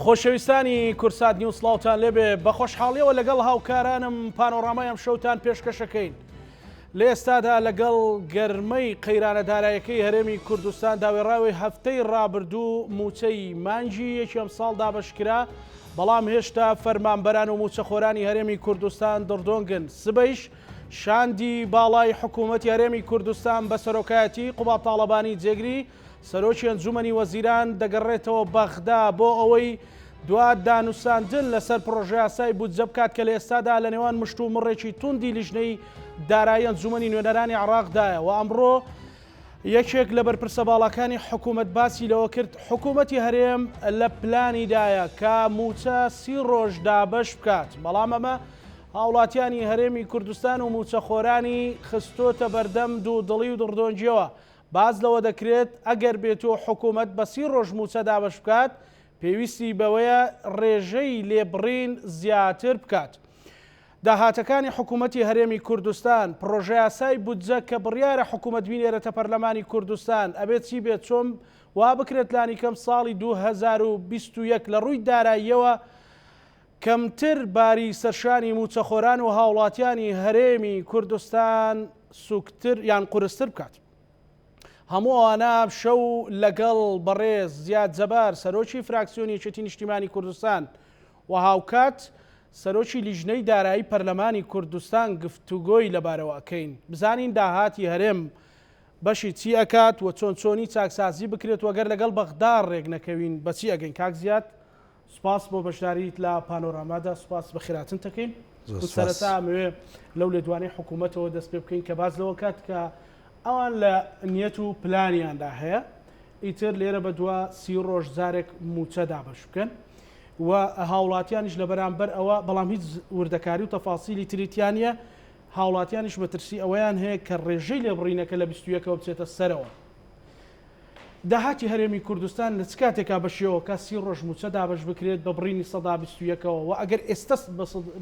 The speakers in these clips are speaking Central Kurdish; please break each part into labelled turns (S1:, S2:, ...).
S1: خۆشەویستانی کوردسات نیوز سڵاوتان لێبێ بە خۆشحاڵیەوە لەگەڵ هاوکارانم پانۆڕامای ئەم شەوتان پێشکەشەکەین لە ئێستادا لەگەڵ گەرمەی قەیرانە دارایەکەی هەرێمی کوردستان داوێڕاوی هەفتەی ڕابردوو موچەی مانگی یەکی ئەمساڵ دابەشکرا بەڵام هێشتا فەرمانبەران و موچەخۆرانی هەرێمی کوردستان دڕدۆنگن سبەیش شاندی باڵای حکوومەتی هەرێمی کوردستان بە سەرۆکایەتی قوباد تاڵەبانی جێگری سەرۆکی ئەنجوومەنی وەزیران دەگەڕێتەوە بەغدا بۆ ئەوەی دوا دانوساندن لەسەر پڕۆژەیاسای بودجە بکات کە لە ئێستادا لە نێوان مشتومڕێکی توندی لیژنەی دارایی ئەنجوومەنی نوێنەرانی عێراقدایە و ئەمڕۆ یەکێک لە بەرپرسە باڵاکانی حکوومەت باسی لەوە کرد حکوومەتی هەرێم لە پلانیدایە کە مووچە سی ڕۆژ دابەش بکات بەڵام ئەمە هاوڵاتیانی هەرێمی کوردستان و مووچەخۆرانی خستۆتە بەردەم دوودڵی و دڕدۆنگیەوە. باس لەوە دەکرێت ئەگەر بێتو حکومەت بە سی ڕۆژ مووچە دابەش بکات، پێویستی بەوەیە ڕێژەی لێبڕین زیاتر بکات. داهاتەکانی حکومەتی هەرێمی کوردستان، پڕۆژەیاسای بودجە کە بڕیارە حکومەت بینێرێتە پەرلەمانی کوردستان، ئەبێت چی بێت، چۆن وا بکرێت لانیکەم ساڵی 2021 لە ڕووی داراییەوە کەمتر باری سەرشانی مووچەخۆران و هاوڵاتیانی هەرێمی کوردستان سوکتر یان قورستر بکات. هەموو ئەوانە شەو لەگەڵ بەڕێز زیاد جەبار سەرۆکی فراکسیۆنی یەکێتی نیشتیمانی کوردستان و هاوکات سەرۆکی لیژنەی دارایی پەرلەمانی کوردستان گفتوگۆی لەبارەوە ئەکەین بزانین داهاتی هەرێم بەشی چی ئەکات و چۆن چۆنی چاکسازی بکرێت و گەر لەگەڵ بەغدا ڕێک نەکەوین بەچی ئەگەین کاک زیاد سوپاس بۆ بەشداریت لە پانۆرامادا سوپاس بەخێرهاتنت دەکەین. سەرەتا ئەمەوێ لەو لێدوانەی حکوومەتەوە دەست پێ بکەین کە باس لەوە کات کە ئەوان لە نیەت و پلانیاندا هەیە ئیتر لێرە بە دوا سی ڕۆژ جارێک موچە دابەش بکەن و هاوڵاتیانیش لە بەرامبەر ئەوە بەڵام هیچ وردەکاری و تەفاسیلی تریتیانە هاوڵاتیانیش مەترسی ئەوەیان هەیە کە ڕێژەی لێبڕینەکە لە 21ەوە بچێتە سەرەوە. داهاتی هەرێمی کوردستان لە چ کاتێکا بەشێوەکە سی ڕۆژ مووچە دابەش بکرێت بە بڕینی 21%ەوە و ئەگەر ئێستە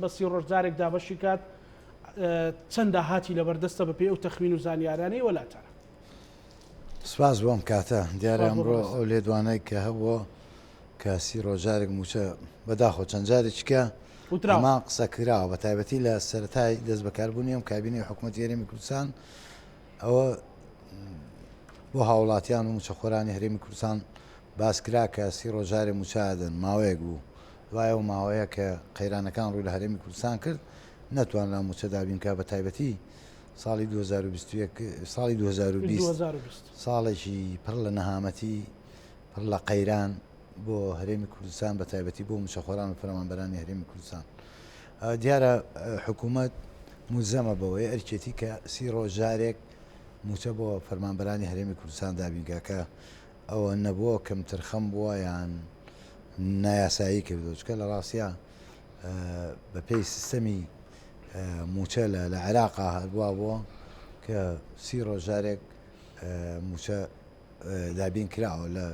S1: بە سی ڕۆژ جارێک دابەشی کات چەند داهاتی لەبەردەستە بەپێی ئەو تەخمین و زانیارانەی وەلاتانە؟
S2: سپاس بۆ ئەم کاتە. دیارە ئەمڕۆ ئەو لێدوانەی کە هەبووە کە سی ڕۆژ جارێک مووچە بەداخەوە چەند جارێکی کە هەمان قسە کراوە بە تایبەتی لە سەرەتای دەستبەکاربوونی ئەم کابینەی حکوومەتی هەرێمی کوردستان ئەوە بۆ هاوڵاتیان و موچەخۆرانی هەرێمی کوردستان باس کرا کە سی ڕۆژ جارێ موچە ئەدەن ماوەیەک بوو دوای ئەو ماوەیە کە قەیرانەکان ڕووی لە هەرێمی کوردستان کرد نەتوانرا موچە دابین کا بە تایبەتی ساڵی 2021 ساڵی 2020 ساڵێکی پڕ لە نەهامەتی پڕ لە قەیران بۆ هەرێمی کوردستان بە تایبەتی بۆ موچەخۆران و فەرمانبەرانی هەرێمی کوردستان دیارە حکوومەت مولزەمە بەوەی ئەرکێتی کە سی ڕۆژ جارێک مووچە بۆ فەرمانبەرانی هەرێمی کوردستان دابین کا کە ئەوە نەبووە کەمترخەم بووە یان نایاسایی کردووە چونکە لە ڕاستیا بەپێی سیستەمی مووچە لە عێراقا هەروا بووە کە سی ڕۆژ جارێک مووچە دابین کراوە لە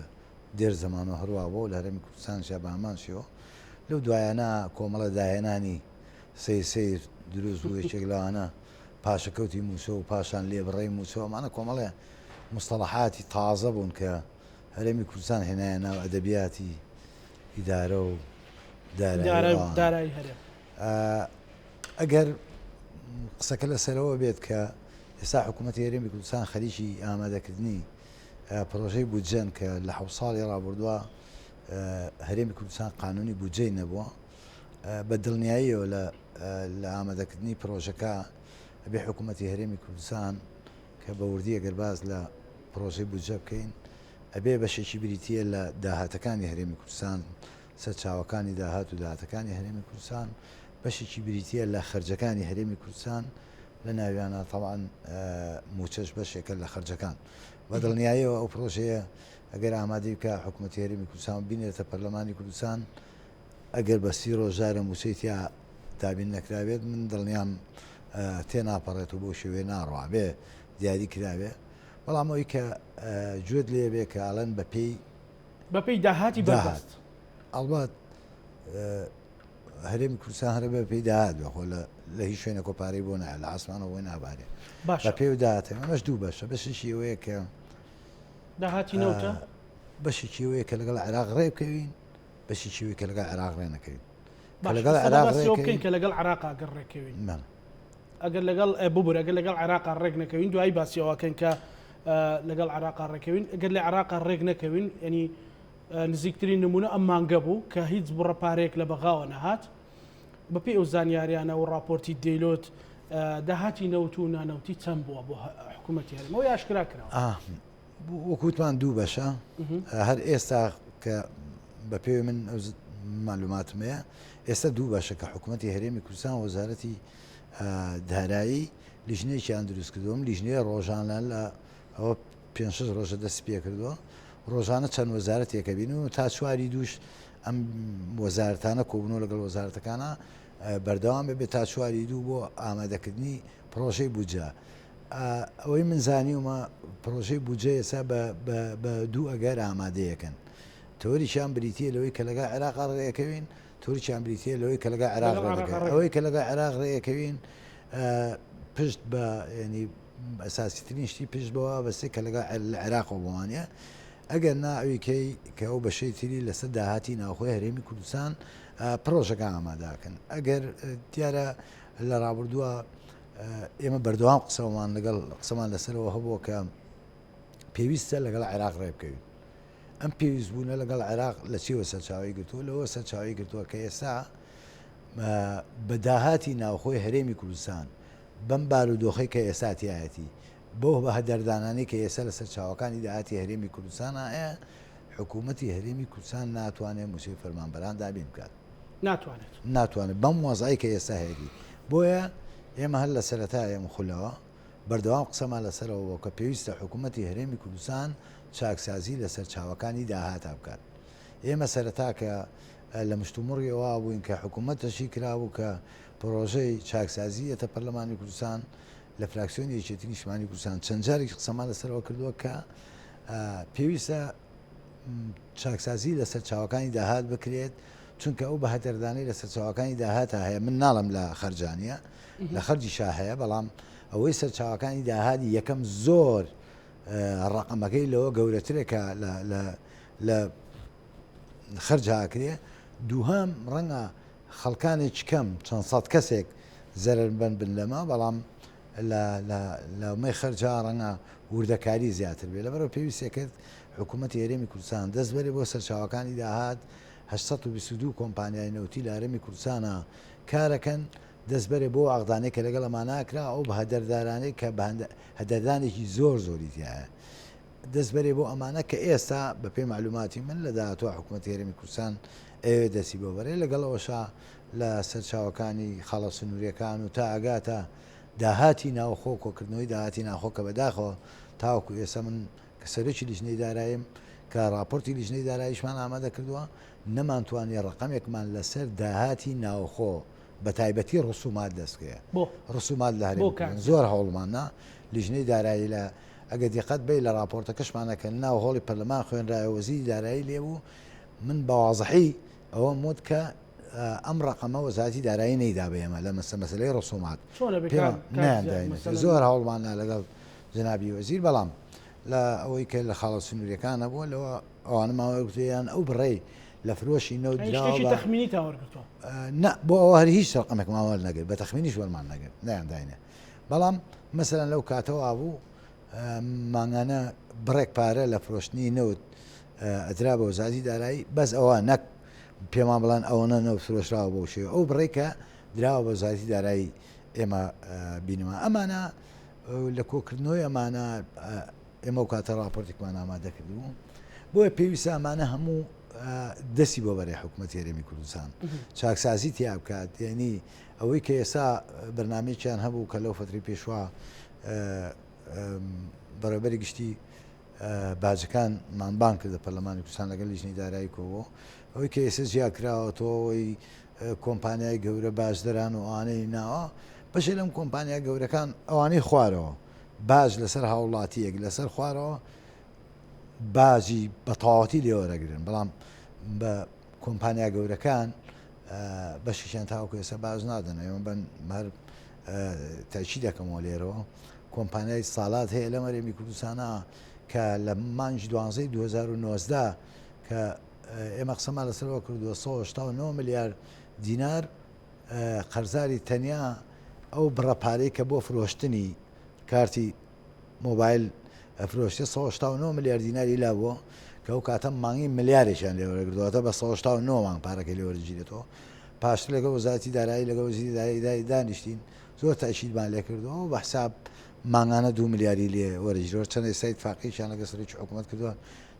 S2: دێر زەمانەوە هەروا بووە و لە هەرێمی کوردستانیشا بە هەمان شێوە لەو دوایانە کۆمەڵە داهێنانی سەیر سەیر دروست بوو یەکێک لەوانە پاشەکەوتی مووچە و پاشان لێبڕەی مووچە ئەمانە کۆمەڵێ مستەڵەحاتی تازە بوون کە هەرێمی کوردستان هێنایە ناو ئەدەبیاتی ئیدارە و
S1: دارایی هەرێم.
S2: ئەگەر قسەکە لەسەرەوە بێت کە ئێستا حکوومەتی هەرێمی کوردستان خەریکی ئامادەکردنی پرۆژەی بودجەن کە لە حەوت ساڵی ڕابردووە هەرێمی کوردستان قانونی بودجەی نەبووە بە دڵنیاییەوە لە لە ئامادەکردنی پرۆژەکە ئەبێ حکوومەتی هەرێمی کوردستان کە بە وردی ئەگەر باس لە پرۆژەی بودجە بکەین ئەبێ بەشێکی بریتییە لە داهاتەکانی هەرێمی کوردستان سەرچاوەکانی داهات و داهاتەکانی هەرێمی کوردستان بەشێکی بریتییە لە خەرجەکانی هەرێمی کوردستان لە ناویانە تەبعەن مووچەش بەشێکە لە خەرجەکان بە دڵنیاییەوە ئەو پرۆژەیە ئەگەر ئامادەی بکە حکوومەتی هەرێمی کوردستان بینێتە پەرلەمانی کوردستان ئەگەر بە سی ڕۆژ جارێ مووچەی تیا دابین نەکرابێت من دڵنیام تێناپەڕێت و بەو شێوەیە ناڕوا بێ دیاری کرابێ بەڵام ئەوی کە گوێت لێ بێ کە ئەڵێن بەپێی
S1: بەپێی داهاتی بەردەست
S2: ئەڵبەت هەرێمی کوردستان هەرە بە پێی داهات بێ خۆ لە هیچ شوێنێک و پارەی بۆ نایە لە ئاسمانەوە بۆی نابارێ بە پێی و داهاتە ئەمەش دوو بەشە بەشێکی ئەوەیە کە
S1: داهاتی نەوتە
S2: بەشێکی ئەوەیە کە لەگەڵ عێراق ڕێ بکەوین. بەشێکی ئەوەی کە لەگەڵ عێراق ڕێ نەکەوین.
S1: کە لەگەڵ عێراق ڕێکەوین کە لەگەڵ عێراق ئەگەر ڕێکەوین ئەگەر لەگەڵ ببور ئەگەر لەگەڵ عێراق ڕێک نەکەوین دوایی باسی ئەوەکەن کە لەگەڵ عێراق ڕێکەوین ئەگەر لە عێراق ڕێک نەکەوین ینی نزیکترین نمونە ئەم مانگە بوو کە هیچ بڕە پارەیەک لە بەغاوە نەهات بەپێی ئەو زانیاریانە و ڕاپۆرتی دەیلۆت داهاتی نەوت و نانەوتی چەند بووە بۆ حکوومەتی هەرێم ئەوەی ئاشکرا کراوە؟
S2: وەکو وتمان دوو بەشە هەر ئێستا کە بە پێی من معلوماتم هەیە ئێستا دوو بەشە کە حکوومەتی هەرێمی کوردستان وەزارەتی دارایی لیژنەیەکیان دروست کردووە لیژنەیە ڕۆژانە لە ئەوە پێنج شەش ڕۆژە دەستی پێکردووە ڕۆژانە چەند وەزارەتێکە بین و تا چواری دووش ئەم وەزارەتانە کۆبوونەوە لەگەڵ وەزارەتەکانە بەردەوام بێت تا چواری دوو بۆ ئامادەکردنی پرۆژەی بودجە. ئەوەی من زانیومە پرۆژەی بودجە ئێستا بە دوو ئەگەر ئامادەیەکەن. تەوەریشیان بریتییە لەوەی کە لەگەڵ عێراق ڕێکەوین، تەوەریشیان بریتییە لەوەی کە لەگەڵ عێراق ڕێکەوین. ئەوەی کە لەگەڵ عێراق ڕێکەوین پشت بە ینی ئەساسیترین شتی پشت بەوە بەسێ کە لەگەڵ لە عێراقەوە بۆمانە ئەگەر نا ئەوی کەی کە ئەو بەشەی تری لەسەر داهاتی ناوخۆی هەرێمی کوردستان پرۆژەکە ئاماداکەن ئەگەر دیارە لە ڕابردووە ئێمە بەردەوام قسەمان لەگەڵ قسەمان لەسەرەوە هەبووە کە پێویستە لەگەڵ عێراق ڕێ بکەوین ئەم پێویست بوونە لەگەڵ عێراق لە چیوە سەرچاوی گرتووە لەوە سەرچاوی گرتووە کە ئێستا بە داهاتی ناوخۆی هەرێمی کوردستان بەم بارودۆخەی کە ئێستا تیایەتی، بەو بەهەدەردانانەی کە ئێستا لە سەرچاوەکانی داهاتی هەرێمی کوردستان هەیە، حکوومەتی هەرێمی کوردستان ناتوانێت مووچەی فەرمانبەران دابین بکات.
S1: ناتوانێت.
S2: ناتوانێت بەم وەزعەی کە ئێستا هەیەتی. بۆیە ئێمە هەر لە سەرەتای ئەم خولەوە بەردەوام قسەمان لەسەرەوە بووە کە پێویستە حکوومەتی هەرێمی کوردستان چاکسازی لە سەرچاوەکانی داهاتا بکات. ئێمە سەرەتا کە لە مشتومڕی ئەوە بووین کە حکوومەت تەشی کرابوو کە پڕۆژەی چاکسازی یەتە پەرلەمانی کوردستان لە فراکسیۆنی یەکێتی نیشتمانی کوردستان چەند جارێکی قسەمان لەسەرەوە کردووە کە پێویستە چاکسازی لە سەرچاوەکانی داهات بکرێت چونکە ئەو بەهەدەردانەی لە سەرچاوەکانی داهاتە هەیە من ناڵم لە خەرجانیە لە خەرجی شا هەیە بەڵام ئەوەی سەرچاوەکانی داهاتی یەکەم زۆر ڕقەمەکەی لەوە گەورەترە کە لە خەرج ئاکرێ دووهەم ڕەنگە خەڵکانێکی کەم چەند سەد کەسێک زەرەرمەند بن لەمە، بەڵام لە لە لەمەی خەرجا ڕەنگە وردەکاری زیاتر بێت، لەبەرئەوە پێویستە کرد حکوومەتی هەرێمی کوردستان دەست بەرێ بۆ سەرچاوەکانی داهات، 822 کۆمپانیای نەوتی لە هەرێمی کوردستانا کارەکەن، دەست بەرێ بۆ عەقدانەی کە لەگەڵ ئەمانە کرا، ئەو بەهەدەردارانەی کە بەهەدەردانێکی زۆر زۆری تیایە. دەست بەرێ بۆ ئەمانە کە ئێستا بە پێی مەعلوماتی من لە داهاتووە حکوومەتی هەرێمی کوردستان ئەیەوێت دەستی بۆ بەرێ لەگەڵ ئەوەشا لە سەرچاوەکانی خاڵە سنووریەکان و تا ئەگاتە داهاتی ناوخۆ کۆکردنەوەی داهاتی ناخۆ کە بەداخەوە تاوەکو ئێستا من کە سەرۆکی لیژنەی داراییم کە ڕاپۆرتی لیژنەی داراییشمان ئامادە کردووە نەمانتوانی ڕەقەمێکمان لەسەر داهاتی ناوخۆ بە تایبەتی ڕسومات دەست بکەوێت ڕسومات لە هەرێم زۆر هەوڵمان نا لیژنەی دارایی لە ئەگەر دیقەت بەی لە ڕاپۆرتەکەشمانە کە ناو هۆڵی پەرلەمان خوێنرایە وەزیری دارایی لێ بوو من بە وازحی ئەوەم وت کە ئەم ڕقەمە وەزارەتی دارایی نەیدا بە ئێمە لە مەسە مەسلەی ڕسومات زۆر هەوڵمان نا لەگەڵ جەنابی وەزیر بەڵام لە ئەوەی کە لە خاڵە سنووریەکان هەبووە لەوە ئەوانە ماوە گوتیان ئەو بڕەی لە فرۆشی نەوت دراوە
S1: بە تەخمینیتان وەرگرتووە؟
S2: نا بۆ ئەوە هەر هیچ ڕقەمێکمان وەرنەگرت بە تەخمینیش وەرمان نەگرت نەیان داینێ بەڵام مەسەلەن لەو کاتەوە بوو مانگانە بڕێک پارە لە فرۆشتنی نەوت ئەدرا بە وەزارەتی دارایی بەس ئەوە نەک پێمان بڵێن ئەوەنە نەوت فرۆشراوە بەو شێوە ئەو بڕێک کە دراوە بە وەزارەتی دارایی ئێمە بینیمان ئەمانە لە کۆکردنەوەی ئەمانە ئێمە و کاتە راپۆرتێکمان ئامادە کردبوو بۆیە پێویستە ئەمانە هەموو دەستی بۆ بەرێ حکوومەت هەرێمی کوردستان چاکسازی تیا بکات یعنی ئەوەی کە ئێستا بەرنامەیەکیان هەبوو کە لەو فەترەی پێشوا بەڕێوەبەری گشتی باجەکانمان بانگ کردە پەرلەمانی کوردستان لەگەڵ لیژنەی دارایی کۆبوو ئەوەی کە ئێستا جیا کراوەتەوە ئەوەی کۆمپانیای گەورە باجدەران و ئەوانەی ناوە بەشێ لەم کۆمپانیا گەورەکان ئەوانەی خوارەوە باج لەسەر هاوڵاتیەک لەسەر خوارەوە باجی بەتەواوەتی لێوەرەگرن بەڵام بە کۆمپانیا گەورەکان بەشێکیان تاوەکو ئێستا باج نادەن ئێمە بەن هەر تاکی دەکەمەوە لێرەوە کۆمپانیای سالات هەیە لە مەرێمی کوردستانە کە لە مانگی دوانزەی 2019 کە ئێمە قسەمان لەسەرەوە کردووە 189 ملیار دینار قەرزاری تەنیا ئەو بڕە پارەی کە بۆ فرۆشتنی کارتی مۆبایل ئەفرۆشتێ 189 ملیار دیناری لابووە کە ئەو کاتە مانگی ملیارێکیان لێ وەرەگرتووە واتە بە 189 مانگ پارەکەی لێ وەرگیرێتەوە پاشتر لەگەڵ وەزارەتی دارایی لەگەڵ وەزیری دارایی دانیشتین زۆر تەئکیدمان لێ کردەوە بە حساب مانگانە دوو ملیاری لێ وەرەگیرەوە چەند ئێستا ئیتفاقیەکیان لەگەڵ سەرۆکی حکوومەت کردووە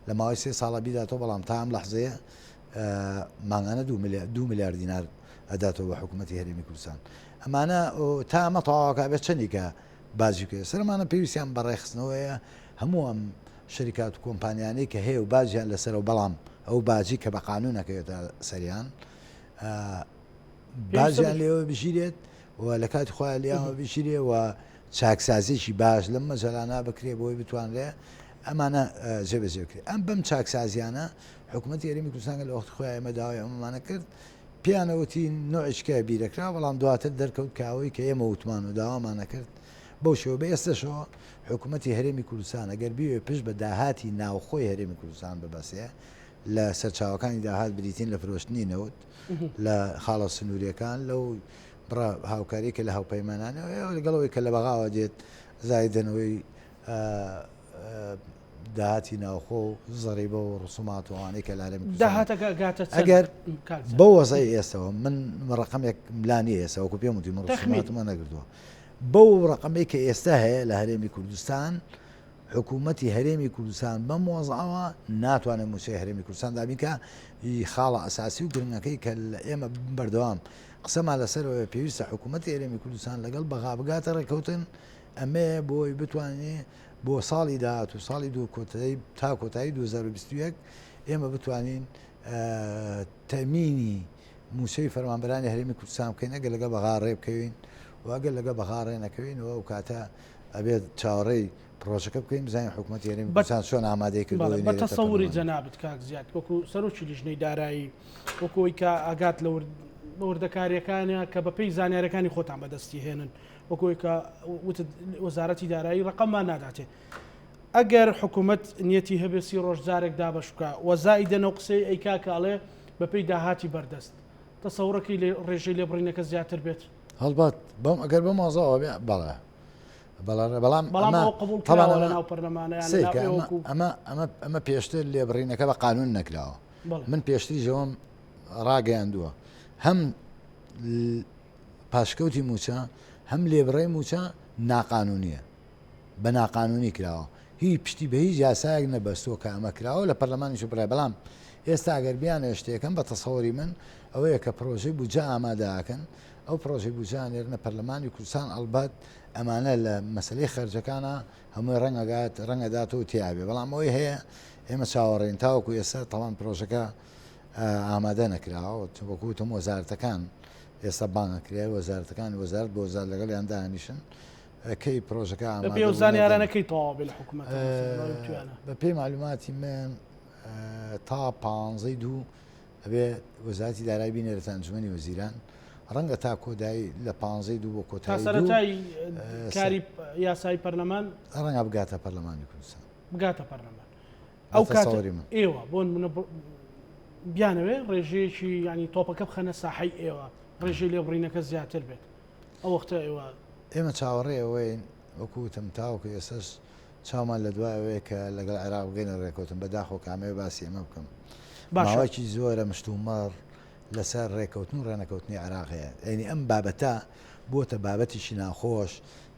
S2: لە ماوەی سێ ساڵە بیداتەوە بەڵام تا ئەم لەحزەیە مانگانە دوو ملیار دینار ئەداتەوە بە حکوومەتی هەرێمی کوردستان ئەمانە تا ئەمە تەواوەکە بێت چەندی کە باجی بکەێت سەرمانە پێویستیان بە ڕێخستنەوەیە هەموو ئەم شەریکات و کۆمپانیانەی کە هەیە و باجیان لەسەرەوە بەڵام ئەو باجی کە بە قانونەکەوێتە سەریان باجیان لێوە بگیرێت و لە کاتی خۆیان لێیانەوە بگیرێ و چاکسازیی باش لەم مەجالانە بکرێ بۆی بتوانرێ ئەمانە جێبەجێ بکرێت ئەم بەم چاکسازیانە حکوومەتی هەرێمی کوردستان لە وەختی خۆیان ئێمە داوای ئەمەمانە کرد پیانەوتی نوعیشکە بیرەکرا بەڵام دواتر دەرکەوت کە ئەوەی کە ئێمە وتمان و داوامانە کرد بەو شێوە بە ئێستەشەوە حکوومەتی هەرێمی کوردستان ئەگەر بیەوێ پشت بە داهاتی ناوخۆی هەرێمی کوردستان ببەسێ لە سەرچاوەکانی داهات بریتین لە فرۆشتنی نەوت لە خاڵە سنووریەکان لەو بڕە هاوکاری کە لە هاوپەیمانانەوە لەگەڵەوەی کە لە بەغاوە دێت زایدەنەوەی داهاتی ناوخۆ و زەریبە و ڕسومات و ئەوانەی کە لە هەرێمی کوردستان
S1: داهاتەکە گاتە چەند
S2: ئەگەر
S1: کاک زەنگەنە؟
S2: بەو وەزعەی ئێستەوە من ڕەقەمێک لا نییە ئێستا وەکو پێم وتی من
S1: تەخمین.
S2: ڕسوماتمە نەگرتووە بەو ڕەقەمەی کە ئێستا هەیە لە هەرێمی کوردستان حکوومەتی هەرێمی کوردستان بەم وەزعەوە ناتوانێت مووچەی هەرێمی کوردستان دابین کە خاڵە ئەساسی و گرنگەکەی کە لە ئێمە بەردەوام قسەمان لەسەرەوەیە پێویستە حکوومەتی هەرێمی کوردستان لەگەڵ بەغا بگاتە ڕێککەوتن ئەمەیە بۆی بتوانێ بۆ ساڵی داهاتوو ساڵی دوو کۆتایی تا کۆتایی 2021 ئێمە بتوانین تەمینی مووچەی فەرمانبەرانی هەرێمی کوردستان بکەین ئەگەر لەگەڵ بەغا ڕێ بکەوین و ئەگەر لەگەڵ بەغا ڕێ نەکەوین و ئەو کاتە ئەبێت چاوەڕێی پرۆژەکە بکەین بزانین حکوومەتی هەرێمی کوردستان چۆن ئامادەی کردووە
S1: بە تەسەوری جەنابت کاک زیاد وەکو سەرۆکی لیژنەی دارایی وەکو ئەوەی کە ئاگات لە وردەکاریەکانە کە بەپێی زانیارەکانی خۆتان بەدەستی هێنن وەکو ئەوەی کە وتت وەزارەتی دارایی ڕقەممان ناداتێ ئەگەر حکوومەت نیەتی هەبێ سی ڕۆژ جارێک دابەش بکە وەزای دەنەو قسەی ئەیکا کە ئەڵێ بەپێی داهاتی بەردەست تەسەوڕەکەی لێ ڕێژەی لێبڕینەکە زیاتر بێت؟
S2: هەڵبەت بەم ئەگەر بەم وەزعەوە بێ بەڵێ بەڵێ بەڵام
S1: بەڵام ئەوە قبوڵ کراوە لەناو پەرلەمانە یان
S2: سەیرکە
S1: لەناو
S2: ئەمە
S1: ئێوەکو
S2: ئەمە ئەمە ئەمە پێشتر لێبڕینەکە بە قانون نەکراوە
S1: بەڵێ
S2: من پێشتریش ئەوەم ڕاگەیاندووە هەم پاشکەوتی مووچە هەم لێبڕەی مووچە ناقانونیە بە ناقانونی کراوە هیچ پشتی بە هیچ یاسایەک نەبەستووە کە ئەمە کراوە لە پەرلەمانیش بڕێ بەڵام ئێستا ئەگەر بیانەوێت شتێکەم بە تەسەوری من ئەوەیە کە پرۆژەی بودجە ئامادەکەن ئەو پرۆژەی بودجە نێرنە پەرلەمانی کوردستان ئەڵبەت ئەمانە لە مەسلەی خەرجەکانە هەمووی ڕەنگەگات ڕەنگەداتەوە تیاابێ بەڵام ئەوەی هەیە ئێمە چاوەڕێین تاوەکو ئێستا تەوان پرۆژەکە ئامادە نەکراوە وەکو وتم وەزارەتەکان ئێستا بانگ ئەکرێ وەزارەتەکان وەزارەت بۆ وەزارەت لەگەڵیان دانیشن کەی پرۆژەکە
S1: بە پێی ئەو زانیارانە کەی تەواو بێ لە حکوومەت
S2: بە پێی معلوماتی من تا پانزەی دوو ئەبێ وەزارەتی دارایی بینێرێتە ئەنجومەنی وەزیران ڕەنگە تا کۆدایی لە پانزەی دوو بۆ
S1: کۆتایی سەرەتای کاری یاسایی پەرلەمان
S2: ڕەنگە بگاتە پەرلەمانی کوردستان
S1: بگاتە پەرلەمان ئەو کاتە ئێوە بۆ نمونە بیانەوێ ڕێژەیەکی ینی تۆپەکە بخەنە ساحەی ئێوە ڕێژەی لێبڕینەکە زیاتر بێت ئەو وەختە ئێوە
S2: ئێمە چاوەڕێ ئەوەین وەکو وتم تاوەکو ئێستاش چاومان لە دوای ئەوەیە کە لەگەڵ عێراق بگەینە ڕێکەوتن بەداخەوە کە ئەمەوێ باسی ئەمە بکەم ماوەیەکی زۆرە مشتومڕ لەسەر ڕێکەوتن و ڕێنەکەوتنی عێراق هەیە یعنی ئەم بابەتە بۆتە بابەتێکی ناخۆش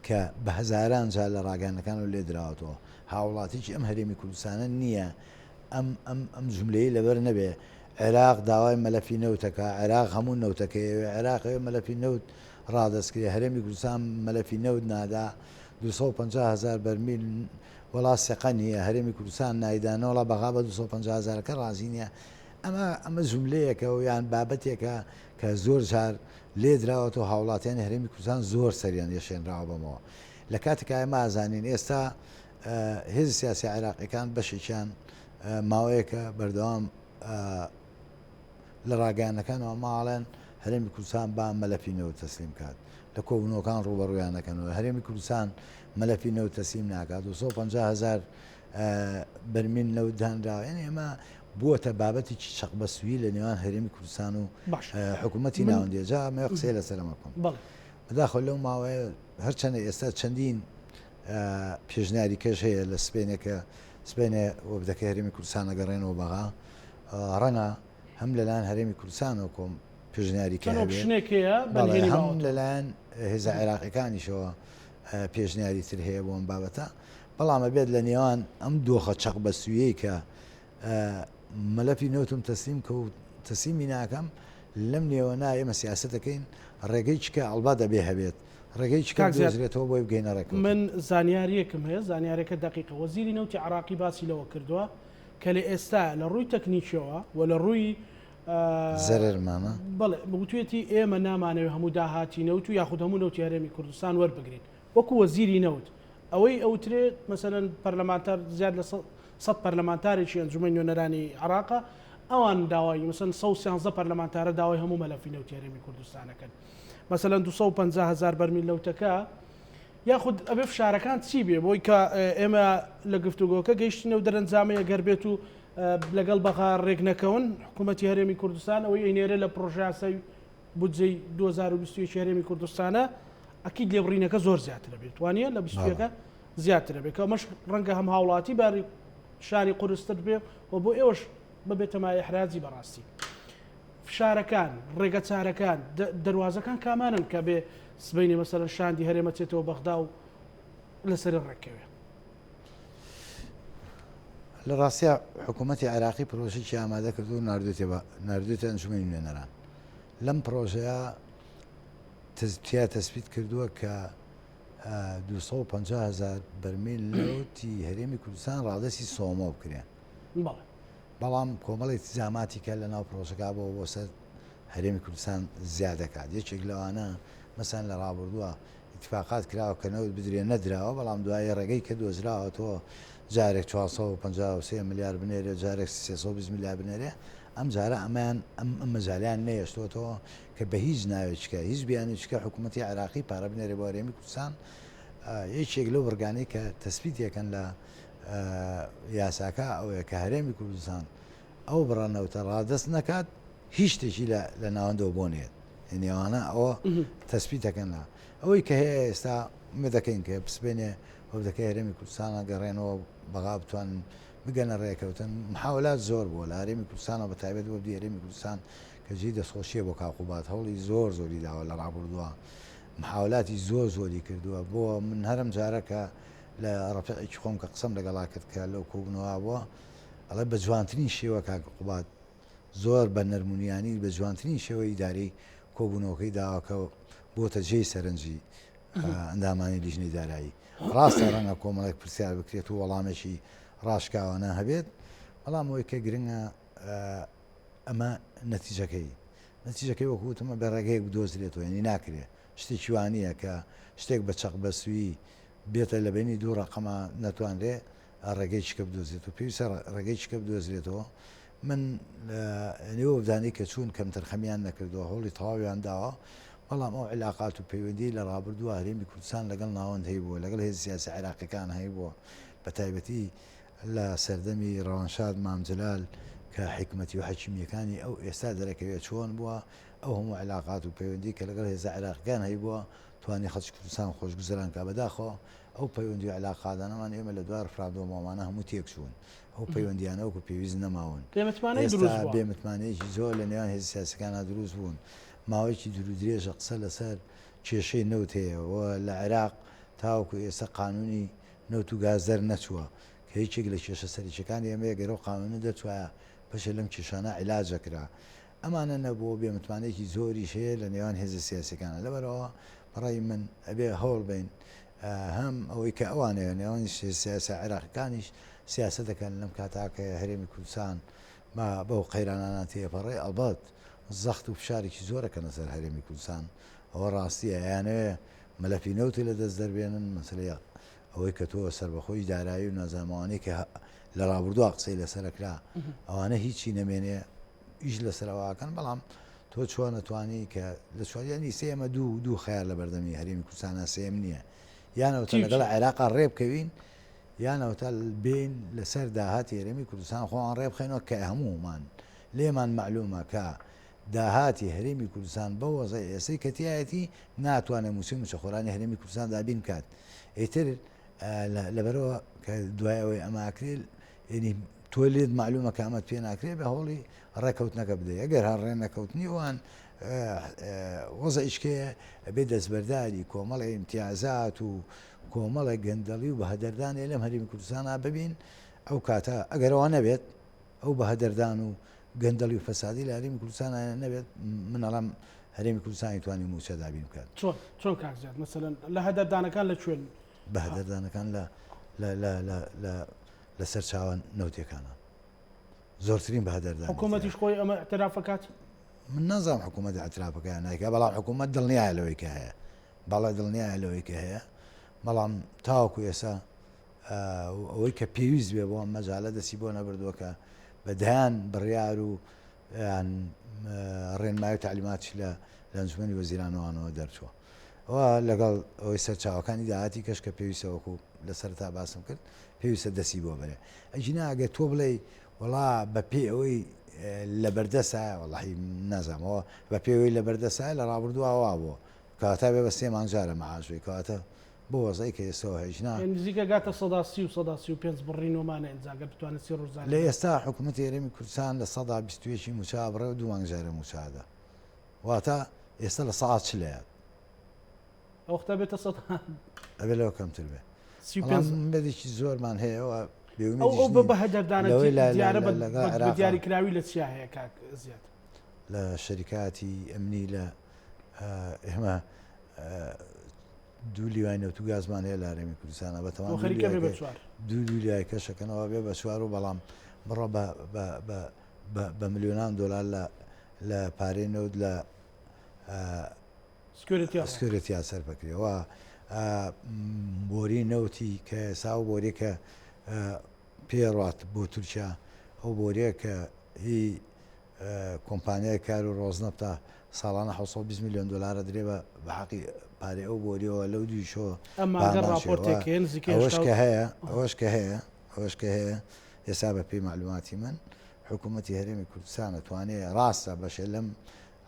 S2: کە بە هەزاران جار لە ڕاگەیاندنەکان و لێدراوەتەوە هاوڵاتیکی ئەم هەرێمی کوردستانە نییە ئەم ئەم ئەم جوملەی لەبەر نەبێ عێراق داوای مەلەفی نەوتەکە عێراق هەموو نەوتەکەی ئەوێ عێراق ئەوێ مەلەفی نەوت ڕادەست کرێ هەرێمی کوردستان مەلەفی نەوت نادا 250 هزار بەرمیل وەڵا سێقە نییە هەرێمی کوردستان نایدا نەوەڵا بەغا بە 250 هزارەکە ڕازی نییە ئەمە ئەمە جوملەیەکە و یان بابەتێکە کە زۆر جار لێدراوەتەوە هاوڵاتیانی هەرێمی کوردستان زۆر سەریان یەشێنراوە بەمەوە لە کاتێکا ئێمە ئازانین ئێستا هێزی سیاسی عێراقیەکان بەشێکیان ماوەیەکە بەردەوام لە ڕاگەیاندنەکانەوە ماڵێن هەرێمی کوردستان با مەلەفی نەوت تەسلیم کات لە کۆبوونەوەکان ڕوبەڕویان دەکەنەوە هەرێمی کوردستان مەلەفی نەوت تەسلیم ناکات 250 هزار بەرمیل نەوت دانراوە یعنی ئێمە بووەتە بابەتێکی چەقبەستوویی لە نێوان هەرێمی کوردستان و حکوومەتی ناوەندی. جا ئەمەوێ قسەی لەسەر ئەمە بکەم. بەداخەوە لەو ماوەیە هەرچەندە ئێستا چەندین پێشنیاری کەش هەیە لە سبەینێ کە سبەینێ وەفدەکەی هەرێمی کوردستان ئەگەڕێنەوە بەغا، ڕەنگە هەم لەلایەن هەرێمی کوردستانەوە کۆم پێشنیاری کە هەبێ، هەم لەلایەن هێزە عێراقیەکانیشەوە پێشنیاری تر هەیە بۆ ئەم بابەتە، بەڵام ئەبێت لە نێوان ئەم دۆخە چەقبەستوویەی کە مەلەفی نەوتم تەسلیم کە و تەسلیمی ناکەم لەم نێوەنا ئێمە سیاسەت دەکەین ڕێگەی چکە ئەڵبا دەبێ هەبێت ڕێگەی چکە
S1: کاک زیاد
S2: بدۆزرێتەوە بۆی بگەینە ڕێککەوتن.
S1: من زانیاریەکم هەیە زانیارەکە دەقیقە وەزیری نەوتی عراقی باسی لەوە کردووە کە لە ئێستا لە ڕووی تەکنیکیەوە و لە ڕووی
S2: زەرەرمانە؟
S1: بەڵێ وتوێتی ئێمە نامانەوێت هەموو داهاتی نەوت و یاخود هەموو نەوتی هەرێمی کوردستان وەربگرین وەکو وەزیری نەوت ئەوەی ئەوترێت مەسەلەن پەرلەمانتار زیاد لە سەد پەرلەمانتارێکی ئەنجومەنی نوێنەرانی عێراقە ئەوان داوای مەسەن 113 پەرلەمانتارە داوای هەموو مەلەفی نەوتی هەرێمی کوردستانەکەن مەسەلەن 250 هزار بەرمیل نەوتەکە یاخود ئەبێ فشارەکان چی بێ بۆی کە ئێمە لە گفتوگۆکە گەیشتینە و دەرەنجامەیە گەر بێت و لەگەڵ بەغا ڕێک نەکەون حکوومەتی هەرێمی کوردستان ئەوەی ئەینێرە لە پرۆژیاسای بودجەی 2021 هەرێمی کوردستانە ئەکید لێبڕینەکە زۆر زیاترە بێت وانە لە بیستەکە زیاترە بێت کە ئەمەش ڕەنگە هەم هاوڵاتی باری شاری قورستر بێ و بۆ ئێوەش ببێتە مایە ئیحراجی بەڕاستی فشارەکان ڕێگەچارەکان دەروازەکان کامانن کە بێ سبەینێ مەسەلەن شاندی هەرێمە چێتەوە بەغدا و لەسەری ڕێککەوێ؟
S2: لە ڕاستیا حکوومەتی عێراقی پرۆژێکی ئامادە کردو و ناردوێتێ بە ناردوێتە ئەنجومەنی نوێنەران لەم پرۆژەیە تیا تەسبیت کردووە کە 250 هزار بەرمیل نەوتی هەرێمی کوردستان ڕادەستی سۆمۆ بکرێن بەڵام کۆمەڵی التزاماتی کە لە ناو پرۆژەکە بۆ بۆ سەر هەرێمی کوردستان زیاد دەکات یەکێک لەوانە مەسەن لە ڕابردووە ئیتفاقات کراوە کە نەوت بدرێ نەدراوە بەڵام دوایی ڕێگەی کە دۆزراوە تۆ جارێک 453 ملیار بنێرێ جارێک 320 ملیار بنێرێ ئەم جارە ئەمەیان ئەم ئەم مەجالیان نەیەشتۆتەوە کە بە هیچ ناوێکیکە هیچ بیانوویەکە حکوومەتی عێراقی پارە بنێرێ بۆ هەرێمی کوردستان یەکێک لەو بڕگانەی کە تەسبیتێکن لە یاساکە ئەوەیە کە هەرێمی کوردستان ئەو بڕە نەوتە ڕادەست نەکات هیچ شتێکی لە ناوەندەوە بۆ نێت یعنی ئەوانە ئەوە تەسبیتەکەن لە ئەوەی کە هەیە ئێستا ئومێد دەکەین کە بسبێنێ وەفدەکەی هەرێمی کوردستانە گەڕێنەوە بەغا بتوانن بگەنە ڕێکەوتن محاولات زۆر بووە لە هەرێمی کوردستانەوە بە تایبەت وەفدی هەرێمی کوردستان کە جێی دەستخۆشیە بۆ کاک قوباد هەوڵی زۆر زۆری داوە لە ڕابردووە محاولاتی زۆر زۆری کردووە بۆ من هەرم جارە کە لە ڕەفیقێکی خۆم کە قسەم لەگەڵا کرد کە لەو کۆبوونەوە بووە ئەڵێ بە جوانترین شێوە کاک قوباد زۆر بە نەرمونیانی بە جوانترین شێوە ئیدارەی کۆبوونەوەکەی داوە کە بۆتە جێی سەرنجی ئەندامانی لیژنەی دارایی. ڕاستە ڕەنگە کۆمەڵێک پرسیار بکرێت و وەڵامێکی ڕاشکاوانە هەبێت، بەڵام ئەوەی کە گرنگە ئەمە نەتیجەکەی نەتیجەکەی وەکو وتم ئەبێ ڕێگەیەک بدۆزرێتەوە یعنی ناکرێ شتێکی وا نییە کە شتێک بە چەقبەستوویی بێتە لە بەینی دوو ڕەقەما نەتوانرێ ڕێگەی چکە بدۆزێتەوە پێویستە ڕێگەی چکە بدۆزرێتەوە من نێو وەفدانەی کە چوون کەمتەرخەمیان نەکردووە هەوڵی تەواویان داوە بەڵام ئەو علاقات و پەیوەندی لە ڕابردووە هەرێمی کوردستان لەگەڵ ناوەند هەیبووە لەگەڵ هێز سیاسی عێراقیەکان هەیبووە بە تایبەتی لە سەردەمی ڕەوانشاد مام جەلال کە حیکمەتی و حەکیمیەکانی ئەو ئێستا دەرەکەوێت چۆن بووە ئەو هەموو علاقات و پەیوەندی کە لەگەڵ هێزە عێراقیەکان هەیبووە توانی خەڵکی کوردستان خۆشگوزەران کا بەداخەوە ئەو پەیوەندی و علاقاتانەمان ئێمە لە دوای ڕفراندۆم ئەمانە هەموو تێکچوون ئەو پەیوەندیانە وەکو پێویست نەماون
S1: بێمتمانەی
S2: ئێستا
S1: دروست بووە.
S2: بێمتمانەیەکی زۆر لە نێوان هێزە سیاسیەکانا دروست بوون ماوەیەکی دوور و درێژە قسە لەسەر کێشەی نەوت هەیە و لە عێراق تاوەکو ئێستا قانونی نەوت و گاز دەرنەچووە کە یەکێک لە کێشە سەرەکیەکانی ئێمەیە گەر ئەو قانونە دەرچوایە بەشێ لەم کێشانە عیلاج ئەکرا ئەمانە نەبووە و بێمتمانەیەکی زۆریش هەیە لە نێوان هێزە سیاسیەکانا لەبەرئەوە بەڕای من ئەبێ هەوڵ بەین هەم ئەوەی کە ئەوانەیە نێوان سیاسە عێراقەکانیش سیاسەت دەکەن لەم کاتا کە هەرێمی کوردستان بە بەو قەیرانانە تێپەڕێ ئەڵبەت زەخت و فشارێکی زۆرەکەنە سەر هەرێمی کوردستان ئەوە ڕاستیە ئەیانەوێ مەلەفی نەوتی لە دەست دەربێنن مەسەلەی ئەوەی کە تۆ سەربەخۆی دارایی و نازانم ئەوانەی کە لە ڕابردووە قسەی لەسەرەکرا ئەوانە هیچی نەمێنێ ئیش لەسەر ئەوە ئەکەن بەڵام تۆ چۆن ئەتوانی کە لە چواریانی سێمە دوو دوو خەیار لە بەردەمی هەرێمی کوردستانە سێم نییە یانەوە
S1: چی
S2: لەگەڵ عێراقا ڕێ بکەوین. یان ئەوەتا بێین لەسەر داهاتی هەرێمی کوردستان خۆمان ڕێبخەینەوە کە هەموومان لێمان مەعلومە کە داهاتی هەرێمی کوردستان بەو وەزعەی ئێستەی کە تیایەتی ناتوانێت مووچەی مووچەخۆرانی هەرێمی کوردستان دابین بکات ئیتر لەبەرەوە کە دوای ئەوەی ئەمە ئەکرێت یعنی تۆ لێت مەعلومە کە ئەمەت پێ ناکرێت بە هەوڵی ڕێکەوتنەکە بدەیت ئەگەر هەر ڕێ نەکەوتنی ئەوان وەزعیشکەیە ئەبێ دەستبەرداری کۆمەڵی ئیمتیازات و کۆمەڵێک گەندەڵی و بەهەدەردانێ لەم هەرێمی کوردستانا ببین ئەو کاتە ئەگەر ئەوە نەبێت ئەو بەهەدەردان و گەندەڵی و فەسادی لە هەرێمی کوردستان نەبێت من ئەڵێم هەرێمی کوردستانی توانی مووچە دابین بکات.
S1: چۆن چۆن کاک زیاد مەسەلەن لە هەدەردانەکان لە کوێن؟
S2: بەهەدەردانەکان لە لە لە لە لە لە سەرچاوە نەوتیەکانە زۆرترین بەهەدەردان.
S1: حکوومەتیش خۆی ئەمە اعتراف ئەکات؟
S2: من نازانم حکوومەت اعترافەکە یان نایکا بەڵام حکوومەت دڵنیایە لەوەی کە هەیە. بەڵێ دڵنیایە لەوەی کە هەیە بەڵام تاوەکو ئێستا ئەوەی کە پێویست بێ بۆ ئەم مەجالە دەستی بۆ نەبردووە کە بە دەیان بڕیار و یان ڕێنمای و تعلیماتش لە لە ئەنجومەنی وەزیرانەوانەوە دەرچووە و لەگەڵ ئەوەی سەرچاوەکانی داهاتی کەش کە پێویستە وەکو لە سەرەتا باسم کرد پێویستە دەستی بۆ بەرێ ئەگینا ئەگەر تۆ بڵێ وەڵا بە پێی ئەوەی لە بەردەسە وەڵی نازانمەوە بە پێوەی لە بەردەسە لە ڕابردووە وا بووە کەواتە بێ بە سێ مانگ جارە مەعاش بێ کەواتە بۆ وەزعی کە ئێستەوە هەیە نا.
S1: نزیکە گاتە 30% و 35% بڕینەوەمانە ئینجا گەر بتوانێت سی ڕۆژ
S2: زیاتر. لە ئێستا حکوومەتی هەرێمی کوردستان 21% ی مووچە ئەبڕێ و دوو مانگ جارێ مووچە ئەدا واتە ئێستا 40% ەیات.
S1: ئەو وەختە بێتە سەدا.
S2: ئەبێ لەوە کەمتر بێ. 35. بەڵام ئومێدێکی زۆرمان هەیە و بێ
S1: ئەو
S2: ئومێدیش
S1: ئەو بە
S2: نین
S1: بەهەدەردانە
S2: لەوەی لە لە
S1: دیارە
S2: لە
S1: بە
S2: لەگەڵ
S1: بە
S2: عێراقا.
S1: دیاریکراوی لە چیا هەیە کاک زیاد؟
S2: لە شەریکاتی ئەمنی لە ئێمە دوو لیوای نەوت و گازمان هەیە لە هەرێمی کوردستانە بە تەمان
S1: خەریکە بێ بە چوار
S2: دوو لیوای کەشەکەنەوە بێ بە چوار و بەڵام بڕە بە بە ملیۆنان دۆلار لە لە پارەی نەوت لە security یا سەر بکرێەوە بۆری نەوتی کە ئێسا و بۆری کە پێڕات بۆ تورکیا ئەو بۆریە کە هی کۆمپانیای کار و ڕۆزنەفتا ساڵانە 720 میلیۆن دۆلار ئەدرێ بە بە حەقی پارەی ئەو بۆریەوە لەو دویشەوە
S1: ئەمما
S2: بە
S1: گەر
S2: هەمان شێوە
S1: ڕاپۆرتێک هەیە نزیکەی
S2: ئەوەش
S1: 80
S2: کە هەیە ئەوەش کە هەیە ئەوەش کە هەیە ئێستا بە پێی مەعلوماتی من حکوومەتی هەرێمی کوردستان ئەتوانێ ڕاستە بەشێ لەم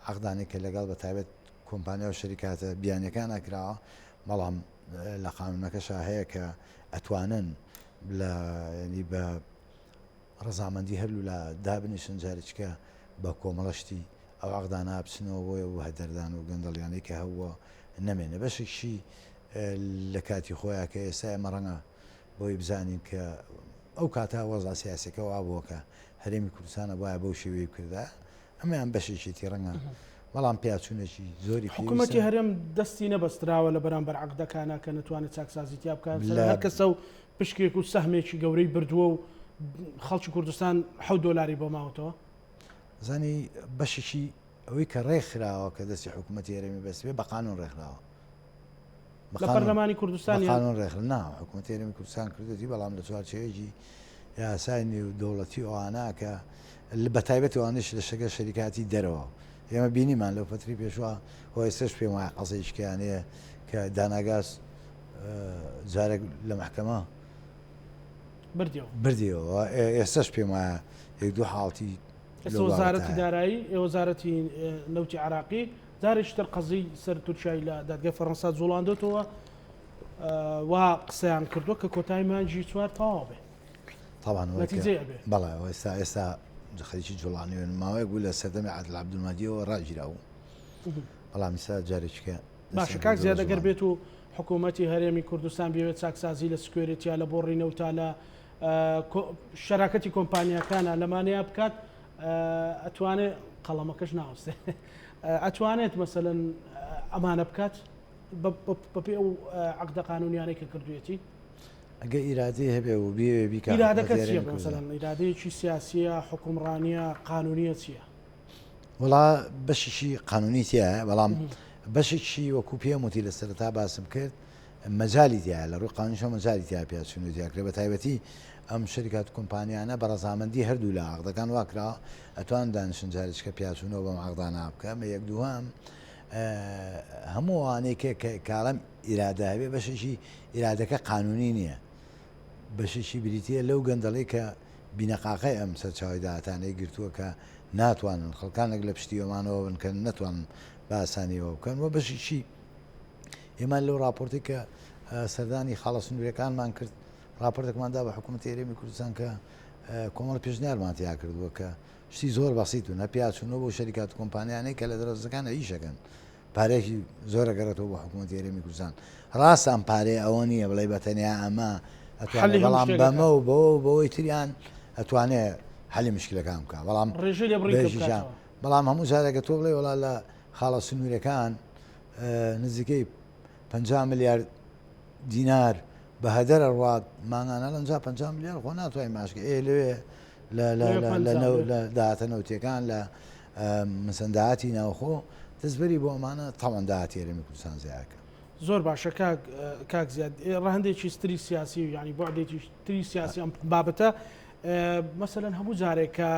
S2: عەقدانەی کە لەگەڵ بە تایبەت کۆمپانیا و شەریکاتە بیانیەکانا کراوە بەڵام لە قانونەکەشا هەیە کە ئەتوانن لە یعنی بە ڕەزامەندی هەرلولا دابنیشن جارێکیکە بە کۆمەڵە شتی ئەو عەقدانە بچنەوە بۆیە و هەدەردان و گەندەڵیانەی کە هەبووە نەمێنێ بەشێکیشی لە کاتی خۆیا کە ئێستا ئێمە ڕەنگە بۆی بزانین کە ئەو کاتە وەزع سیاسەکە وا بووە کە هەرێمی کوردستان ئەبوایە بەو شێوەیە بکردایە ئەمەیان بەشێکێتی ڕەنگە بەڵام پیاچوونێکی زۆری
S1: حکوومەتی هەرێم دەستی نەبەستراوە لە بەرامبەر عەقدەکانە کە نەتوانێت چاکسازی تیا بکات هەر کەسە و پشکێک و سەهمێکی گەورەی بردووە و خەڵکی کوردستان حەوت دۆلاری بۆ ماوەتەوە.
S2: زانی بەشێکی ئەوەی کە ڕێکخراوە کە دەستی حکوومەتی هەرێمی بەستبێ بە قانون ڕێکخراوە.
S1: لە پەرلەمانی کوردستان
S2: بە قانون ڕێکخرا نا حکوومەتی هەرێمی کوردستان کردوێتی بەڵام لە چوارچێوەیەکی یاسای نێودەوڵەتی ئەوانە کە بە تایبەت ئەوانەش لە شەگە شەریکاتی دەرەوە ئێمە بینیمان لەو فەتری پێشوە و ئێستاش پێم وایە قەزەیشکیان هەیە کە داناگاز جارێک لە مەحکەمە
S1: بردیەوە
S2: بردیەوە ئێستاش پێم وایە یەک دوو حاڵتی
S1: ئێستا وەزارەتی دارایی وەزارەتی نەوتی عراقی جارێکی تر قەزیی سەر تورکیای لە دادگای فەرەنسا جوڵاندۆتەوە و قسەیان کردووە کە کۆتایی مانگی چوار تەواو بێ.
S2: طبعا
S1: نەتیجەی ئەبێ.
S2: بەڵێ ئێستا ئێستا خەریکی جوڵانەوەن ماوەیەک بوو لە سەردەمی عادل عەبدولمەهدیەوە ڕاگیرا بوو بەڵام ئێستا جارێکیکە
S1: باشە کاک زیاد ئەگەر بێت و حکوومەتی هەرێمی کوردستان بێت چاکسازی لە security یا لە بۆڕی نەوتا لە شەراکەتی کۆمپانیاکانە لەمانەیە بکات ئەتوانێت قەڵەمەکەش ناوەستێ ئەتوانێت مەسەلەن ئەمانە بکات بەپێ ئەو عقدە قانونیانەی کە کردوێتی
S2: ئەگە ئیرادەی هەبێ و بێ بیکات
S1: ئیرادەکە چییە مەسەلەن ئیرادەیەکی سیاسیە حکومڕانیە قانونیە چییە؟
S2: وڵا بەشێکی قانونی تایە بەڵام بەشێکی وەکو پێم وتی لە سەرەتا باسم کرد مەجالی تایە لە ڕووی قانونیشەوە مەجالی تیا پیاچوون و تیاکرێ بە تایبەتی ئەم شەریکات و کۆمپانیانە بە ڕەزامەندی هەردوو لا عەقدەکان وا کراوە ئەتوان دانیشن جارێکە پیاچوونەوە بەم عەقدانە بکە ئەمە یەک دووهەم هەموو ئەوانەی کە کاڵم ئیرادە هەبێ بەشێکی ئیرادەکە قانونی نییە. بەشێکی بریتییە لەو گەندەڵی کە بینەقاقای ئەم سەرچاوەی داهاتانەی گرتووە کە ناتوانن خەڵکانێک لە پشتی ئەمانەوە بن کە نەتوانن بە ئاسانی ئەوە بکەن و بەشێکی ئێمە لەو راپۆرتی کە سەردانی خاڵە سنوورەکانمان کرد راپۆرتێکمان دا بە حکوومەتی هەرێمی کوردستان کە کۆمەڵ پێشنیارمان تیا کردووە کە شتی زۆر بەسیت و نەپیاچوونەوە بۆ شەریکات کۆمپانیانەی کە لە دەرەوەکان ئیشەکەن پارەیەکی زۆر ئەگەڕێتەوە بۆ حکوومەتی هەرێمی کوردستان. ڕاستە ئەم پارەیە ئەوە نییە بڵێ بە تەنیا ئەمە ئەتوانێت بەڵام بەمە و بەوە و بەوەی تریان ئەتوانێ حەلی مشکلەکان بکە بەڵام
S1: ڕێژەی لێبڕین کەم بکاتەوە.
S2: بەڵام هەموو جارێکە تۆ بڵێ وڵا لە خاڵە سنوورەکان نزیکەی 50 ملیار دینار بە هەدەر ئەڕوات مانگانە لەنجا 50 ملیار خۆ ناتوانین ماشکە ئێ لەوێ لە داهاتە نەوتیەکان لە مەسەن داهاتی ناوخۆ دەستبەری بۆ ئەمانە تاوان داهاتی هەرێمی کوردستان زیاکە.
S1: زۆر باشە کاک کاک زیاد ڕەهەندێکی ستری سیاسی و یعنی بەعدێکی تری سیاسی ئەم بابەتە مەسەلەن هەموو جارێک کە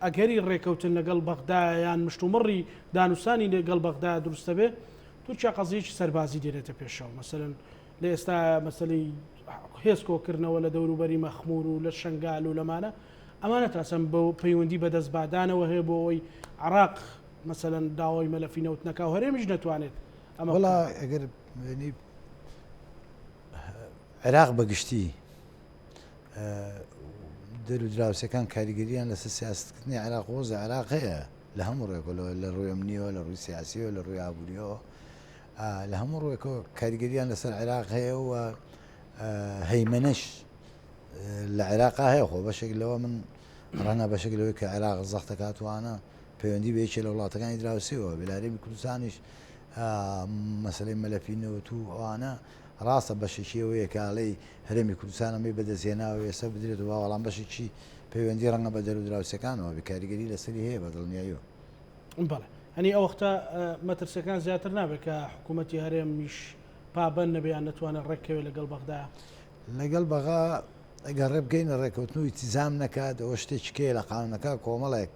S1: ئەگەری ڕێکەوتن لەگەڵ بەغدا یان مشتومڕی دانوسانی لەگەڵ بەغدا دروستە بێ تورکیا قەزیەکی سەربازی دێنێتە پێشەوە مەسەلەن لە ئێستا مەسەلەی هێز کۆکردنەوە لە دەوروبەری مەخمور و لە شنگال و لەمانە ئەمانە تاسەن بە پەیوەندی بەدەست بادانەوە هەیە بۆ ئەوەی عراق مەسەلەن داوای مەلەفی نەوت نەکا و هەرێمیش نەتوانێت
S2: ئەمە وڵا ئەگەر عێراق بەگشتی دەر و دراوسەکان کاریگەریان لەسەر سیاستکردنی عێراق وەزع عێراق هەیە لە هەموو ڕێکەوە لە ڕووی ئەمنیەوە لە ڕووی سیاسیەوە لە ڕووی ئابووریەوە لە هەموو ڕووێکەوە کاریگەریان لەسەر عێراق هەیە و هەیمەنەش لە عێراقا هەیە خۆ بەشێک لەوە من ڕەنگە بەشێک لەوەی کە عێراق زەختەکاتوانە پەیوەندی بە یەکێ لە وڵاتەکانی دراوسێەوە بلارێمی کوردستانیش مەسلەی مەلەفی نەوت و ئەوانە ڕاستە بەشێکی ئەوەیە کاڵەی هەرێمی کوردستان ئەمەی بەدەستهێناوە ئێستا بدرێت و بەڵام بەشێکی پەیوەندی ڕەنگە بە دەر و دراوسێکانەوە بێ کاریگەری لەسەری هەیە بە دڵنیاییەوە.
S1: بەڵێ هەنی ئەو وەختە مەترسیەکان زیاتر نابێت کە حکوومەتی هەرێمیش پابەند نەبێ یان نەتوانێت ڕێککەوێت لەگەڵ بەغدا؟
S2: لەگەڵ بەغا ئەگەر ڕێ بگەینە ڕێککەوتن و ئیتیزام نەکات ئەوە شتێکی کەیە لە قانونەکە کۆمەڵێک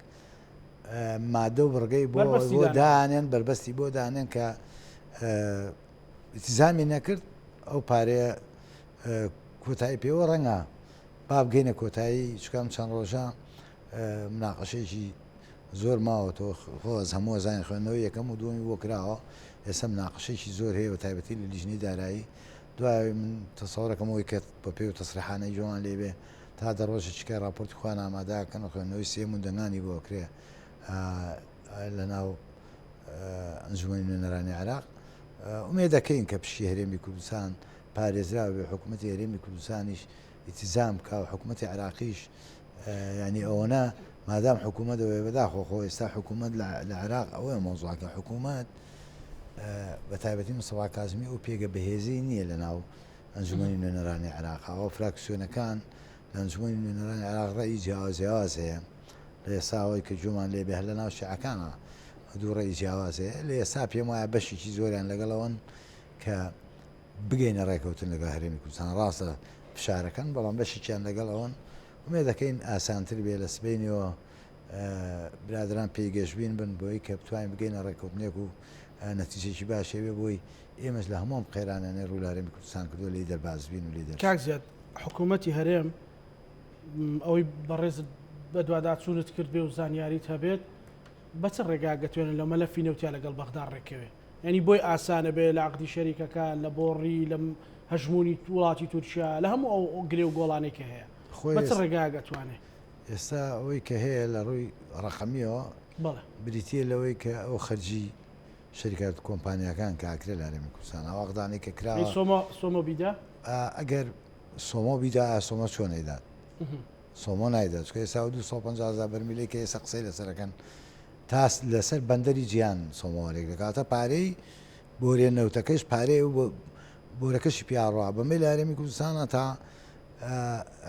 S2: مادە و بڕگەی بۆ دانێن بەربەستی بۆ دانێن کە ئیتیزامی نەکرد ئەو پارەیە کۆتایی پێوە ڕەنگە با بگەینە کۆتایی چکام چەند ڕۆژە مناقەشێکی زۆر ماوەتەوە خۆ ئەز هەموو ئەزانین خوێندنەوەی یەکەم و دووەمی بۆ کراوە ئێستا مناقەشێکی زۆر هەیە بە تایبەتی لە لیژنەی دارایی دوای من تەسەوڕەکەم ئەوەی کە بە پێی و تەسریحانەی جوان لێ بێ تا دە ڕۆژێکی کە ڕاپۆرتی خۆیان ئامادەکەن و خوێندنەوەی سێیەم و دەنگانی بۆ ئەکرێ لە ناو ئەنجومەنی نوێنەرانی عێراق ئومێد دەکەین کە پشکی هەرێمی کوردستان پارێزراو بێ حکوومەتی هەرێمی کوردستانیش ئیتیزام بکا و حکوومەتی عێراقیش یانی ئەوەنە مادام حکوومەت ئەوەیە بەداخەوە خۆ ئێستا حکوومەت لە عێراق ئەوەیە مەوزوعەکە حکوومەت بە تایبەتی مستەفا کازمی ئەو پێگە بەهێزی نییە لە ناو ئەنجومەنی نوێنەرانی عێراق ئەوە فراکسیۆنەکان لە ئەنجومەنی نوێنەرانی عێراق ڕێی جیاواز جیاواز هەیە لە ئێستا ئەوەی کە گوێمان لێ بێ هەر لە ناو شیعەکانە دوو ڕێی جیاواز هەیە لە ئێستا پێم وایە بەشێکی زۆریان لەگەڵەوەن کە بگەینە ڕێکەوتن لەگەڵ هەرێمی کوردستان ڕاستە فشارەکەن بەڵام بەشێکیان لەگەڵ ئەوەن ئومێد دەکەین ئاسانتر بێ لە سبەینێوە برادران پێی گەشبین بن بۆی کە بتوانین بگەینە ڕێککەوتنێک و نەتیجێکی باش هەبێ بۆی ئێمەش لە هەموو ئەم قەیرانانەی ڕوو لە هەرێمی کوردستان کردووە لێی دەرباز بین و لێی دەرچین.
S1: کاک زیاد حکوومەتی هەرێم ئەوەی بەڕێزت بەدواداچوونت کرد بێ و زانیاریت هەبێت بە چ ڕێگایەک دەتوێنن لە مەلەفی نەوتیا لەگەڵ بەغدا ڕێککەوێ؟ یانی بۆی ئاسانە بێ لە عەقدی شەریکەکە، لە بۆڕی، لە هەژموونی وڵاتی تورکیا، لە هەموو ئەو گرێ و گۆڵانەی کە هەیە. بە چ ڕێگایەک ئەتوانێ؟
S2: ئێستا ئەوەی کە هەیە لە ڕووی ڕەقەمییەوە بریتییە لەوەی کە ئەو خەرجی شەریکات و کۆمپانیاکان کە ئەکرێ لە هەرێمی کوردستان ئەو عەقدانەی کە کراوە.
S1: سۆمۆ، سۆمۆ بیدا؟
S2: ئەگەر سۆمۆ بیدا ئایا سۆمۆ چۆن ئەیدات؟ سۆمۆ نایدات چونکە ئێستا ئەو 250 هەزار بەرمیلەی کە ئێستا قسەی لەسەر ئەکەن تا لەسەر بەندەری جیهان سۆمۆ وەرێک دەکاتە پارەی بۆریە نەوتەکەش پارەی و بۆرەکەشی پیاڕوا بەمەی لە هەرێمی کوردستانە تا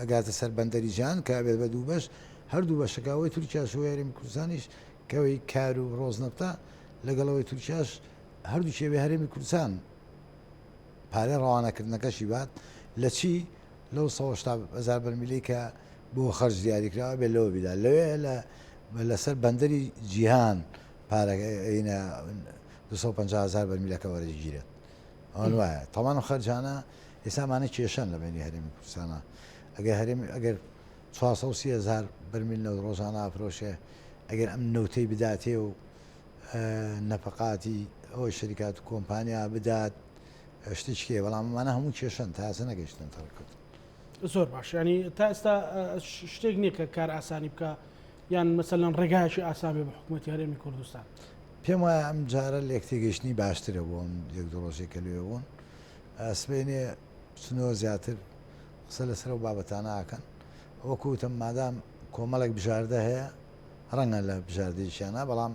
S2: ئەگاتە سەر بەندەری جیهان کە ئەبێت بە دوو بەش هەردوو بەشەکە ئەوەی تورکیاش و هەرێمی کوردستانیش کەوەی کار و ڕۆزنەفتە لەگەڵەوەی تورکیاش هەردوو شێوێ هەرێمی کوردستان پارەی ڕەوانەکردنەکەشی بات لە چی؟ لەو 180 هەزار بەرمیلەی کە بۆ خەرج دیاریکراوە بێت لەوە بیدا لەوێ لە لەسەر بەندەری جیهان پارەکە 250 هەزار بەرمیلەکە وەرەگیرێت ئەوان وایە تەوان و خەرجانە ئێستا ئەمانە کێشەن لە بینی هەرێمی کوردستانە. ئەگەر هەرێم ئەگەر 430 هزار بەرمیل نەوت ڕۆژانە ئەفرۆشێ ئەگەر ئەم نەوتەی بداتێ و نەفەقاتی ئەوەی شەریکات و کۆمپانیا بدات شتێکی هەیە بەڵام ئەمانە هەموو کێشەن تا ئێستا نەگەیشتنەتە ڕێککەوتن.
S1: زۆر باش ینی تا ئێستا شتێک نییە کە کار ئاسانی بکە یان مەسەلەن ڕێگایەکی ئاسان بێ بە حکوومەتی هەرێمی کوردستان.
S2: پێم وایە ئەم جارە لێک تێگەیشتنی باشترە بۆ ئەم یەک دوو ڕۆژەی کە لەوێ بوون. سبەینێ بچنەوە زیاتر قسە لەسەر ئەو بابەتانە ئەکەن. وەکو وتم مادام کۆمەڵێک بژاردە هەیە ڕەنگە لە بژاردەیەکیانە بەڵام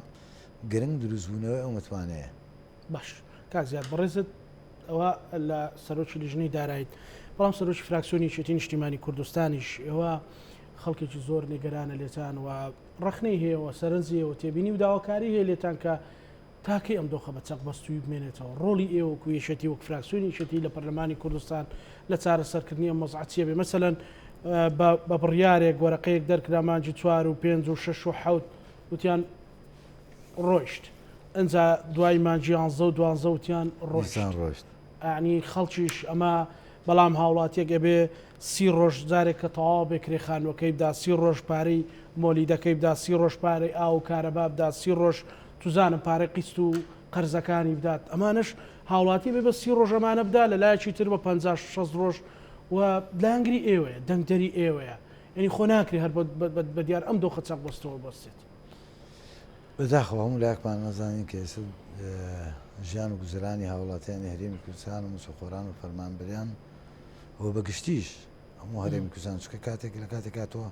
S2: گرنگ دروستبوونەوەی ئەو متمانەیە.
S1: باش کاک زیاد بەڕێزت ئەوە لە سەرۆکی لیژنەی دارایت بەڵام سەرۆکی فراکسیۆنی یەکێتی نیشتیمانی کوردستانیش ئێوە خەڵکێکی زۆر نیگەرانە لێتان و ڕەخنەی هەیە و سەرنجی هەیە و تێبینی و داواکاری هەیە لێتان کە تاکەی ئەم دۆخە بە چەق بەستووی بمێنێتەوە ڕۆڵی ئێوە وەکو یەکێتی وەک فراکسیۆنی یەکێتی لە پەرلەمانی کوردستان لە چارەسەرکردنی ئەم وەزعە چییە بێ مەسەلەن بە بڕیارێک وەرەقەیەک دەرکرا مانگی چوار و پێنج و شەش و حەوت وتیان ڕۆیشت ئەجا دوای مانگی یانزە و دوانزە وتیان ڕۆیشت ئەعنی خەڵکیش ئەمە بەڵام هاوڵاتیەک ئەبێ سی ڕۆژ جارێک کە تەواو بێ کرێ خانوەکەی بدا سی ڕۆژ پارەی مۆلیدەکەی بدا سی ڕۆژ پارەی ئاو و کارەبا بدا سی ڕۆژ توزانم پارەی قیست و قەرزەکانی بدات ئەمانەش هاوڵاتی بێ بە سی ڕۆژ ئەمانە بدا لە لایەکی تر بە 50 60 ڕۆژ و لایەنگری ئێوەیە دەنگدەری ئێوەیە یعنی خۆ ناکرێ هەر بە دیار ئەم دۆخە چەق بەستەوە بەستێت.
S2: بەداخەوە هەموو لایەکمان ئەزانین کە ئێستا ژیان و گوزەرانی هاوڵاتیانی هەرێمی کوردستان و موچەخۆران و فەرمانبەران و بە گشتیش هەموو هەرێمی کوردستان چونکە کاتێک لە کاتێک کاتەوە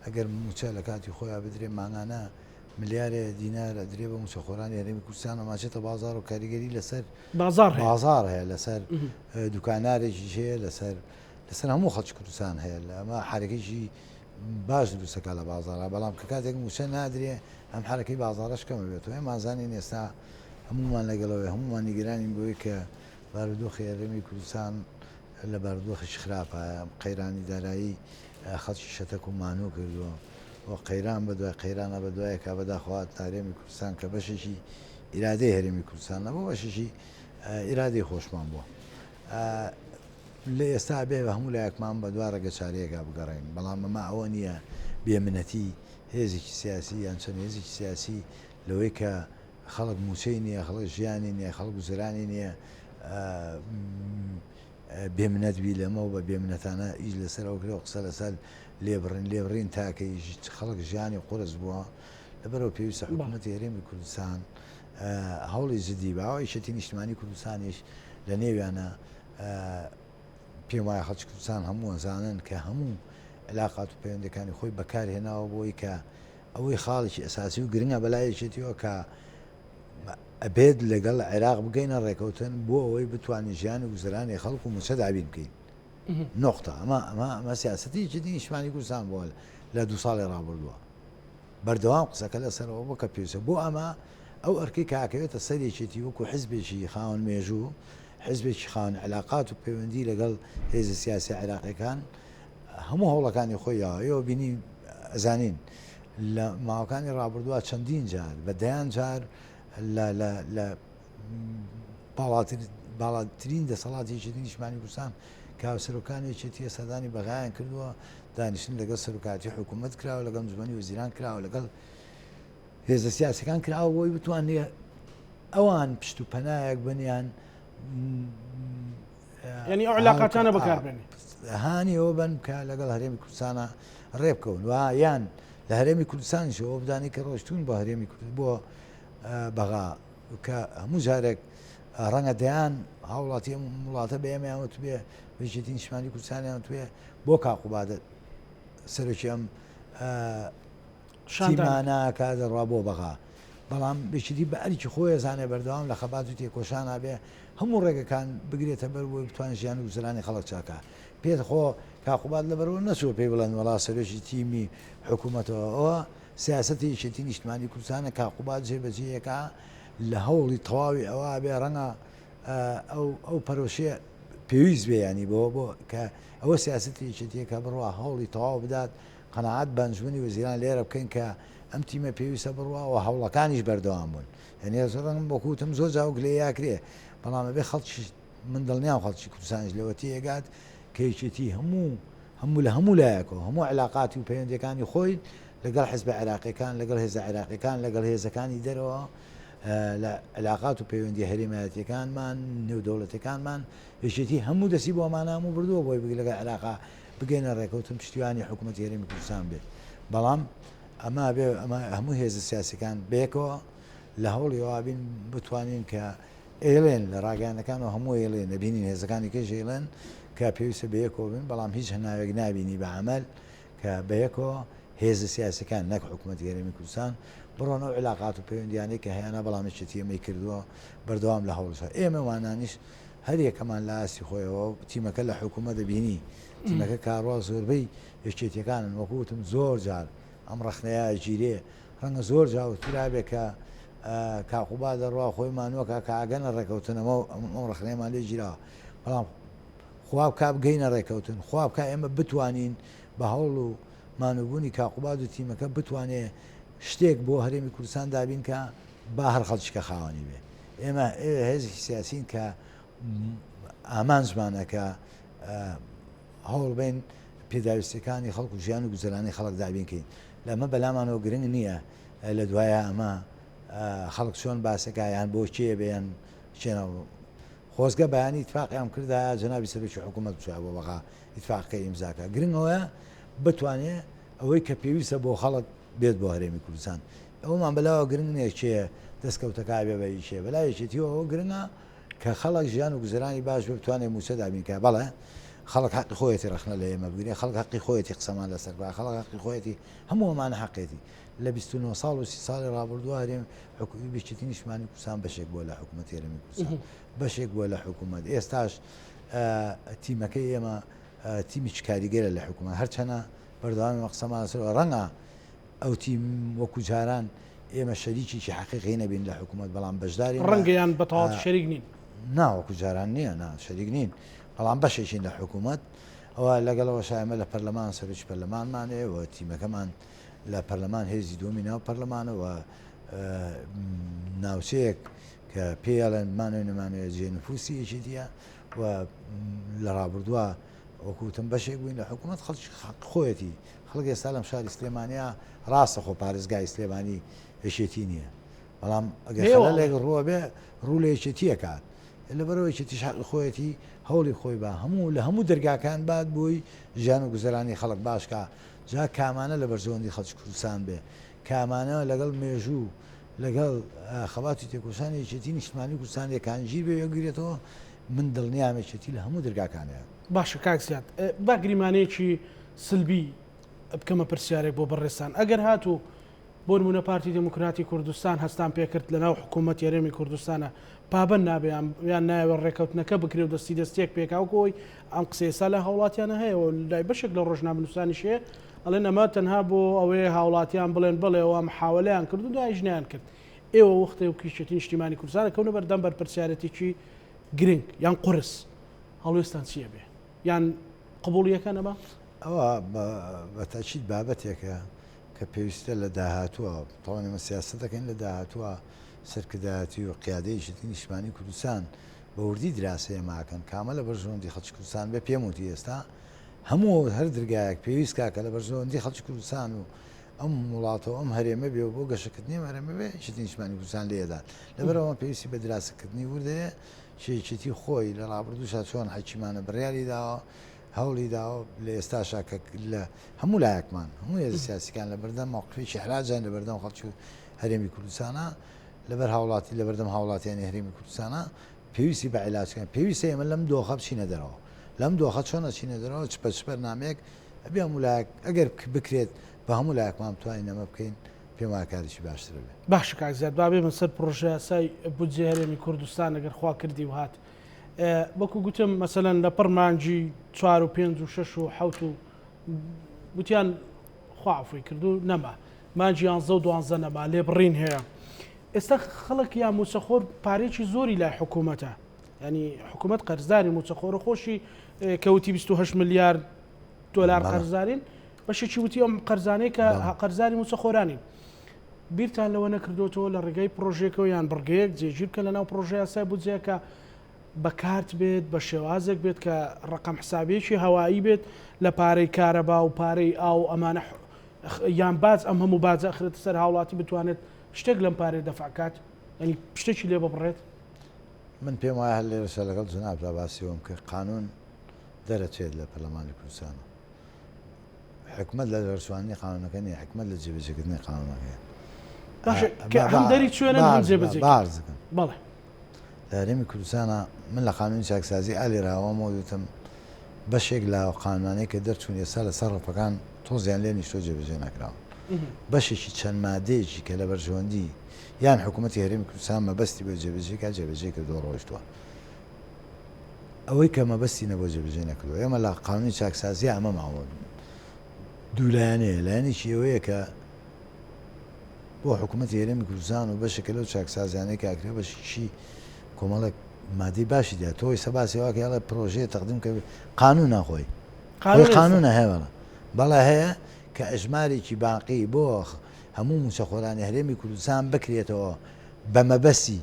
S2: ئەگەر موچە لە کاتی خۆیان بدرێ مانگانە ملیارێ دینار ئەدرێ بە موچەخۆرانی هەرێمی کوردستان و ماچێتە بازار و کاریگەری لەسەر
S1: بازار
S2: بازار هەیە لەسەر دوکانارێکی هەیە لەسەر لەسەر هەموو خەڵکی کوردستان هەیە لە ئەمە حرەکەیی باش دروستەکا لە بازاڕا بەڵام کە کاتێک موچە نادرێ ئەم حەرەکەی بازاڕەش کەم ئەبێتەوە ئێمە ئەزانین ئێستا هەموومان لەگەڵەوەی هەموومان نیگەرانین بۆی کە بارودۆخی هەرێمی کوردستان لە بارودۆخێکی خراپە قەیرانی دارایی خەڵکی شەتەک و مانوو کردووە و قەیران بە دوای قەیرانە بە دوایەکە بەداخوا هەرێمی کوردستان کە بەشێکی ئیرادەی هەرێمی کوردستان نەبوو بەشێکی ئیرادەی خۆشمان بووە. لە ئێستا ئەبێ بە هەموو لایەکمان بە دوا ڕێگە چارەیەکا بگەڕێین، بەڵام ئەمە ئەوە نییە بێ منەتی هێزێکی سیاسی یان چەند هێزێکی سیاسی لەوەی کە خەڵک مووچەی نییە، خەڵک ژیانی نییە، خەڵک گوزەرانی نییە بێ منەت بی لەمە و بە بێ منەتانە ئیش لەسەر ئەو کرێ و قسە لەسەر لێبڕین لێبڕین تاکەی خەڵک ژیانی قورس بووە لەبەرەوە پێویستە حکوومەتی هەرێمی کوردستان هەوڵی جدی باوە یەکێتی نیشتمانی کوردستانیش لە نێویانە پێم وایە خەڵکی کوردستان هەموو ئەزانن کە هەموو علاقات و پەیوەندەکانی خۆی بەکارهێناوە بۆی کە ئەوەی خاڵێکی ئەساسی و گرنگە بەلای یەکێتیەوە کە ئەبێت لەگەڵ عێراق بگەینە ڕێکەوتن بۆ ئەوەی بتوانین ژیان و گوزەرانی خەڵک و موچە دابین بکەین نقطە ئەمە ئەمە ئەمە سیاسەتی یەکێتی نیشتمانی کوردستان بووە لە دوو ساڵی ڕابردووە بەردەوام قسەکە لەسەرەوە بۆ کە پێویستە بۆ ئەمە ئەو ئەرکەی کە ئەکەوێتە سەر یەکێتی وەکو حزبێکی خاوەن مێژوو، حزبێکی خاوەن عیلاقات و پەیوەندی لەگەڵ هێزە سیاسیە عێراقیەکان هەموو هەوڵەکانی خۆی یاوە. ئێوە بینی ئەزانین لە ماوەکانی ڕابردووە چەندین جار بە دەیان جار لە لە لە باڵاترین دەسەڵاتی یەکێتی نیشتمانی کوردستان کە هاوسەرۆکانی یەکێتیە سەردانی بەغایان کردووە دانیشتن لەگەڵ سەرۆکایەتی حکوومەت کراوە لەگەڵ ئەنجومەنی وەزیران کراوە لەگەڵ هێزە سیاسەکان کراوە بۆی بتوانێت ئەوان پشت و پەنایەک بنیان
S1: یعنی ئەو علاقاتانە بەکاربێنێ
S2: هانی ئەوە بن کە لەگەڵ هەرێمی کوردستانە ڕێبکەون و یان لە هەرێمی کوردستانیشەوە بدانی کە ڕۆشتون بۆ هەرێمی کورد بۆ بەغا کە هەموو جارێک ڕەنگە دەیان هاوڵاتی ئەم وڵاتە بە ئێمەیان وتبێ یەکێتی نیشتمانی کوردستانیان وتبێ بۆ کاقوبادە سەرۆکی ئەم تیمانە کە دەڕوا بۆ بەغا بەڵام یەکێتی بە ئەرکی خۆی زانێ بەردەوام لە خەبات و تێکۆشانە بێ هەموو ڕێگەکان بگرێتە بەر بۆی بتوان ژیان و گوزەرانی خەڵک چاکە پێت خۆ کاقوباد لەبەرەوە نەچووە پێی بڵێن وەڵا سەرۆکی تیمی حکوومەتەوە ئەوە سیاسەتی یەکێتی نیشتمانی کوردستانە کاقوباد جێبەجێیەکە لە هەوڵی تەواوی ئەوە بێ ڕەنگە ئەو ئەو پەرۆشیە پێویست بێ ینی بۆ بۆ کە ئەوە سیاسەتی یەکێتیەکە بڕوا هەوڵی تەواو بدات قەناعەت بە ئەنجومەنی وەزیران لێرە بکەین کە ئەم تیمە پێویستە بڕوا و هەوڵەکانیش بەردەوام بوون یعنی ڕەنگم وەکوتم زۆر جاوک لێ یاکرێ بەڵام ئەبێ خەڵکی من دڵنیام خەڵکی کوردستانیش لەوە تێگات کە یەکێتی هەموو هەموو لە هەموو لایەکەوە هەموو علاقاتی و پەیوەندیەکانی خۆی لەگەڵ حزبە عێراقیەکان لەگەڵ هێزە عێراقیەکان لەگەڵ هێزەکانی دەرەوە لە علاقات و پەیوەندی هەرێمایەتیەکانمان نێودەوڵەتەکانمان یەکێتی هەموو دەستی بۆ ئەمانە هەموو بردووە بۆی بگ لەگەڵ عێراقا بگەینە ڕێکەوتن پشتیوانی حکوومەتی هەرێمی کوردستان بێت بەڵام ئەمە بێ ئەمە هەموو هێزە سیاسەکان بەیەکەوە لە هەوڵی وابین بتوانین کە ئەیڵێن لە ڕاگەیاندنەکانەوە هەموو ئەیڵێن ئەبینین هێزەکانی کەش ئەیڵێن کە پێویستە بەیەکەوە بن بەڵام هیچ هەناوێک نابینی بە عەمەل کە بەیەکەوە هێزە سیاسەکان نەک حکوومەتی هەرێمی کوردستان بڕۆن ئەو علاقات و پەیوەندیانەی کە هەیانە بەڵام یەکێتی ئەمەی کردووە بەردەوام لە هەوڵشە ئێمە وانانیش هەر یەکەمان لە ئاستی خۆیەوە تیمەکە لە حکوومەت دەبینی تیمەکە کاڕوا زۆربەی یەکێتیەکانن وەکو وتم زۆر جار ئەم ڕەخنەیە ئەگیرێ ڕەنگە زۆر جار وترابێ کە کاک قوباد دەڕوا خۆی مانووەکە کە ئەگەنە ڕێکەوتن ئەمە ئەم ڕەخنەیەمان لێ گیراوە بەڵام خوا بکا بگەینە ڕێکەوتن خوا بکا ئێمە بتوانین بە هەوڵ و مانووبوونی کاک قوباد و تیمەکە بتوانێ شتێک بۆ هەرێمی کوردستان دابین کە با هەر خەڵکی کە خاوەنی بێ ئێمە هێزێکی سیاسین کە ئامانجمانە کە هەوڵ بەین پێداویستیەکانی خەڵک و ژیان و گوزەرانی خەڵک دابین کەین لەمە بەلامانەوە گرنگ نییە لە دوایە ئەمە خەڵک چۆن باسەکە یان بۆ کێ بێ یان چێنە خۆزگە بەیانی ئیتفاقیان کردایە جەنابی سەرۆکی حکوومەت بچوە بۆ بەغا ئیتفاقەکە ئیمزاکە گرنگەوەیە بتوانێ ئەوەی کە پێویستە بۆ خەڵک بێت بۆ هەرێمی کوردستان ئەومان بەلاوە گرنگ نییە کێ دەستکەوتەکە بێ بە کێ بەلای یەکێتیەوە ئەوە گرنگە کە خەڵک ژیان و گوزەرانی باش بێ بتوانێ مووچە دابین کا بەڵێ خەڵک حەقی خۆیەتی ڕەخنە لە ئێمە بگرێ خەڵک حەقی خۆیەتی قسەمان لەسەر بکا خەڵک حەقی خۆیەتی هەموو ئەمانە حەقێتی لە 29 ساڵ و 30 ساڵی ڕابردووە هەرێم حکوومەتی یەکێتی نیشتمانی کوردستان بەشێک بووە لە حکوومەتی هەرێمی کوردستان بەشێک بووە لە حکوومەت ئێستاش تیمەکەی ئێمە تیمیی کاریگەرە لە حکوومەت هەرچەنە بەردەوام ئێمە قسەمان لەسەر ڕەنگە ئەو تیم وەکو جاران ئێمە شەریکێکی حەقیقی نەبین لە حکوومەت بەڵام بەشداری
S1: ڕەنگە یان بە تەواوەتی شەریک نین.
S2: نا وەکو جاران نییە نا شەریک نین بەڵام بەشێکین لە حکوومەت ئەوە لەگەڵەوەشا ئێمە لە پەرلەمان سەرۆکی پەرلەمانمان هەیە و تیمەکەمان لە پەرلەمان هێزی دووەمی ناو پەرلەمانە و ناوچەیەک کە پێیاڵێن مانەوە نەمانەوە جێ نفوسی یەکێتیە و لە ڕابردووە وەکو وتم بەشێک بووین لە حکوومەت خەڵکی خۆیەتی خەڵک ئێستا لەم شاری سلێمانیا ڕاستە خۆ پارێزگای سلێمانی یەکێتی نییە بەڵام ئەگەر خەلەلێک ڕووە بێ ڕوو لە یەکێتیە کات لەبەرەوە یەکێتیش حەقی خۆیەتی هەوڵی خۆی با هەموو لە هەموو دەرگاکان بات بۆی ژیان و گوزەرانی خەڵک باشکە جا کامانە لە بەرژەوەندی خەڵکی کوردستان بێ کامانە لەگەڵ مێژوو لەگەڵ خەباتی تێکۆشانی یەکێتی نیشتمانی کوردستان یەکانگیر بێ یەکگرێتەوە من دڵنیام یەکێتی لە هەموو دەرگاکانیان.
S1: باشە کاک زیاد با گریمانەیەکی سلبی بکەمە پرسیارێک بۆ بەڕێزتان ئەگەر هاتوو بۆ نمونە پارتی دێموکراتی کوردستان هەستان پێکرد لەناو حکوومەت هەرێمی کوردستانە پابەند نابێ یان نایەوێت ڕێکەوتنەکە بکرێ و دەستی دەستێک پێکاوکۆی ئەم قسەیە ئێستا لە هاوڵاتیانە هەیە و لای بەشێک لە ڕۆژنامەنووسانیش هەیە ئەڵێن ئەمە تەنها بۆ ئەوەیە هاوڵاتیان بڵێن بڵێ ئەوە محاولەیان کرد و دوایش نیان کرد ئێوە وەختێ و یەکێتی نیشتیمانی کوردستان کەونە بەردەم بەرپرسیارەتێکی گرنگ یان قورس هەڵوێستان چییە بێ یان قبوڵیەکەن ئەمە؟
S2: ئەوە بە تەئکید بابەتێکە کە پێویستە لە داهاتووە تەوان ئێمە سیاسەت دەکەین لە داهاتووە سەرکردایەتی و قیادەی یەکێتی نیشتمانی کوردستان بە وردی دراسەی ئەمە ئەکەن کامە لە بەرژەوەندی خەڵکی کوردستان بێ پێم وتی ئێستا هەموو هەر درگایەک پێویست کا کە لە بەرژەوەندی خەڵکی کوردستان و ئەم وڵاتە و ئەم هەرێمە بێ و بۆ گەشەکردنی ئەم هەرێمە بێ یەکێتی نیشتمانی کوردستان لێدات لەبەرئەوە پێویستی بە دراسەکردنی ورد هەیە یەکێتی خۆی لە ڕابردووشا چۆن حەکیمانە بڕیاری داوە هەوڵی داوە لە ئێستاشا کە لە هەموو لایەکمان هەموو هێزە سیاسیکان لە بەردەم مەوقفێکی حراجان لە بەردەم خەڵکی و هەرێمی کوردستانە لەبەر هاوڵاتی لە بەردەم هاوڵاتیانی هەرێمی کوردستانە پێویستی بە عیلاجکردن پێویستە ئێمە لەم دۆخە بچینە دەرەوە لەم دۆخە چۆن ئەچینە دەرەوە چ بە چ بەرنامەیەک ئەبێ هەموو لایەک ئەگەر بکرێت بە هەموو لایەکمان بتوانین ئەمە بکەین پێم وایە کارێکی باشترە بێ.
S1: باشە کاک زیاد با بێمە سەر پڕۆژەیاسای بودجەی هەرێمی کوردستان ئەگەر خوا کردی و هات وەکو گوتم مەسەلەن لە پڕ مانگی چوار و پێنج و شەش و حەوت و گوتیان خوا عفوی کرد و نەما مانگی یانزە و دوانزە نەما لێبڕین هەیە ئێستا خەڵک یا موچەخۆر پارێکی زۆری لای حکوومەتە ینی حکوومەت قەرزداری موچەخۆرە خۆشی کەوتی 28 ملیار دۆلار قەرزارین بەشێکی وتی ئەم قەرزانەی کە قەرزاری موچەخۆرانین بیرتان لەوە نەکردوتەوە لە ڕێگەی پرۆژێکەوە یان بڕگەیەک جێگیر بکەن لەناو پرۆژە یاسای بودجەکە؟ بە کارت بێت بە شێوازێک بێت کە ڕقم حسابێکی هەوایی بێت لە پارەی کارەبا و پارەی ئاو ئەمانە یان باج ئەم هەموو باجە ئەخرێتە سەر هاوڵاتی بتوانێت شتێک لەم پارەیە دەفع کات یعنی شتێکی لێ ببڕێت؟
S2: من پێم وایە هەر لێرەشە لەگەڵ جەنابتا باسی ئەوەم کرد قانون دەرەچێت لە پەرلەمانی کوردستانەوە حکومەت لە دەرچوانی قانونەکە نیە حکومەت لە جێبەجێکردنی قانونەکەیە
S1: باشە کە هەم دەری چوێنن هەم جێبەجێ
S2: بارزکەم بەڵێ لە هەرێمی کوردستانە من لە قانونی چاکسازی ئالی راوەمەوە دوتم بەشێک لە قانونانەی کە دەرچوون ئێستا لەسەر ڕەفەکان تۆزیان لێ نیشتۆ جێبەجێ نەکراون بەشێکی چەند مادەیەکی کە لە بەرژەوەندی یان حکوومەتی هەرێمی کوردستان مەبەستی بۆ جێبەجێ کا جێبەجێ کردووە ڕۆیشتووە ئەوەی کە مەبەستی نەبوو جێبەجێ نەکردووە ئێمە لە قانونی چاکسازی ئەمە ماوە دوو لایەنەیە لایەنێکی ئەوەیە کە بۆ حکوومەتی هەرێمی کوردستان و بەشێکە لەو چاکسازیانەی کە ئەکرێ بەشێکی کۆمەڵێک مادەی باشی دیا تۆ ئێستا باسی واکە ئەڵێ پرۆژەیە تەقدیم کە قانونە خۆی خۆی قانونە هەیە بەڵێ بەڵێ هەیە کە ئەژمارێکی بانقی بۆ هەموو مووچەخۆرانی هەرێمی کوردستان بکرێتەوە بە مەبەستی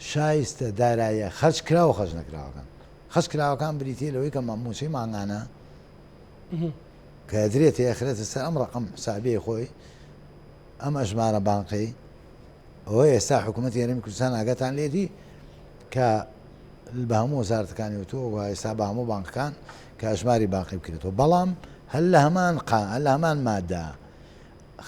S2: شایستە دارایە خەرج کراوە خەرج نەکراوەکان خەرج کراوەکان بریتە لەوەی کە مووچەی مانگانە کە درێتێ ئەخرێتە سەر ئەم ڕقم حسابیەی خۆی ئەم ئەژمارە بانقی ئەوە ئێستا حکوومەتی هەرێمی کوردستان ئاگاتان لێتی کە بە هەموو وەزارەتەکانی وتووە و ئێستا بە هەموو بانقەکان کە ئەژماری بانقی بکرێتەوە بەڵام هەر لە هەمان قا هەر لە هەمان مادە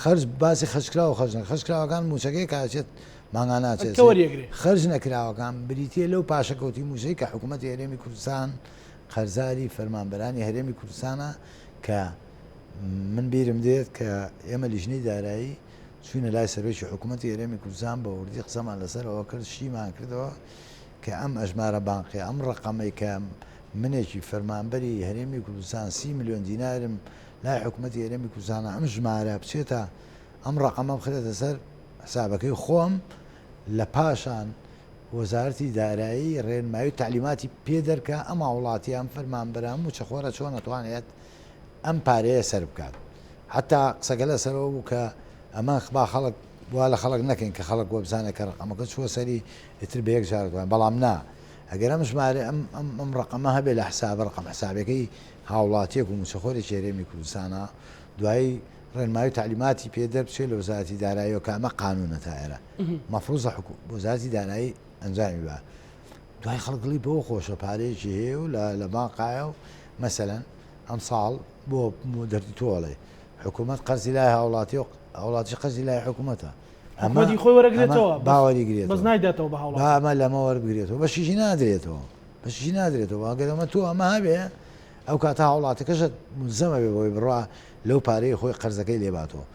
S2: خەرج باسی خەرجکراوە خەرج نە خەرجکراوەکان مووچەکەی کە ئەچێت مانگانە ئەچێت
S1: کە وەریەگرێ.
S2: خەرج نەکراوەکان بریتییە لەو پاشەکەوتی مووچەی کە حکوومەتی هەرێمی کوردستان قەرزاری فەرمانبەرانی هەرێمی کوردستانە کە من بیرم دێت کە ئێمە لیژنەی دارایی چووینە لای سەرۆکی حکوومەتی هەرێمی کوردستان بە وردی قسەمان لەسەر ئەوە کرد شیمان کردەوە کە ئەم ئەژمارە بانقیە ئەم ڕەقەمەی کە منێکی فەرمانبەری هەرێمی کوردستان سی ملیۆن دینارم لای حکوومەتی هەرێمی کوردستانە ئەم ژمارە بچێتە ئەم ڕەقەمە بخرێتە سەر حسابەکەی خۆم لە پاشان وەزارەتی دارایی ڕێنمایی و تەعلیماتی پێ دەرکا ئەم هاوڵاتیە ئەم فەرمانبەرە ئەم مووچەخۆرە چۆن ئەتوانێت ئەم پارەیە سەرف بکات حتا قسەکە لەسەرەوە بوو کە ئەمە با خەڵک وا لە خەڵک نەکەین کە خەڵک وەبزانێت کە ڕقەمەکە چووە سەری ئیتر بە یەک جار دوای بەڵام نا ئەگەر ئەم ژمارە ئەم ئەم ئەم ڕقەمە هەبێ لە حساب ڕقم حسابەکەی هاوڵاتیەک و مووچەخۆرێکی هەرێمی کوردستانە دوایی ڕێنمایی و تەعلیماتی پێ دەربچێت لە وەزارەتی داراییەوە کە ئەمە قانونە تا ئێرە مەفروزە حکو وەزارەتی دارایی ئەنجامی بە دوای خەڵک دڵی بەوە خۆشە پارەیەکی هەیە و لە لە بانقایە و مەسەلەن ئەمساڵ بۆ دەردی تۆڵێ حکوومەت قەرزی لای هاوڵاتی و هاوڵاتی قەرزی لای حکوومەتە
S1: ئەمە خۆی وەرەگرێتەوە
S2: باوەری گرێت
S1: بەس نایداتەوە بە هاوڵاتی
S2: ئەمە لەمە وەربگرێتەوە بەشیشی نادرێتەوە بەشیشی نادرێتەوە ئەگەر ئەمە تۆ ئەمە هەبێ ئەو کاتە هاوڵاتەکەشت ملزەمە بێ بۆی بڕوا لەو پارەی خۆی قەرزەکەی لێباتەوە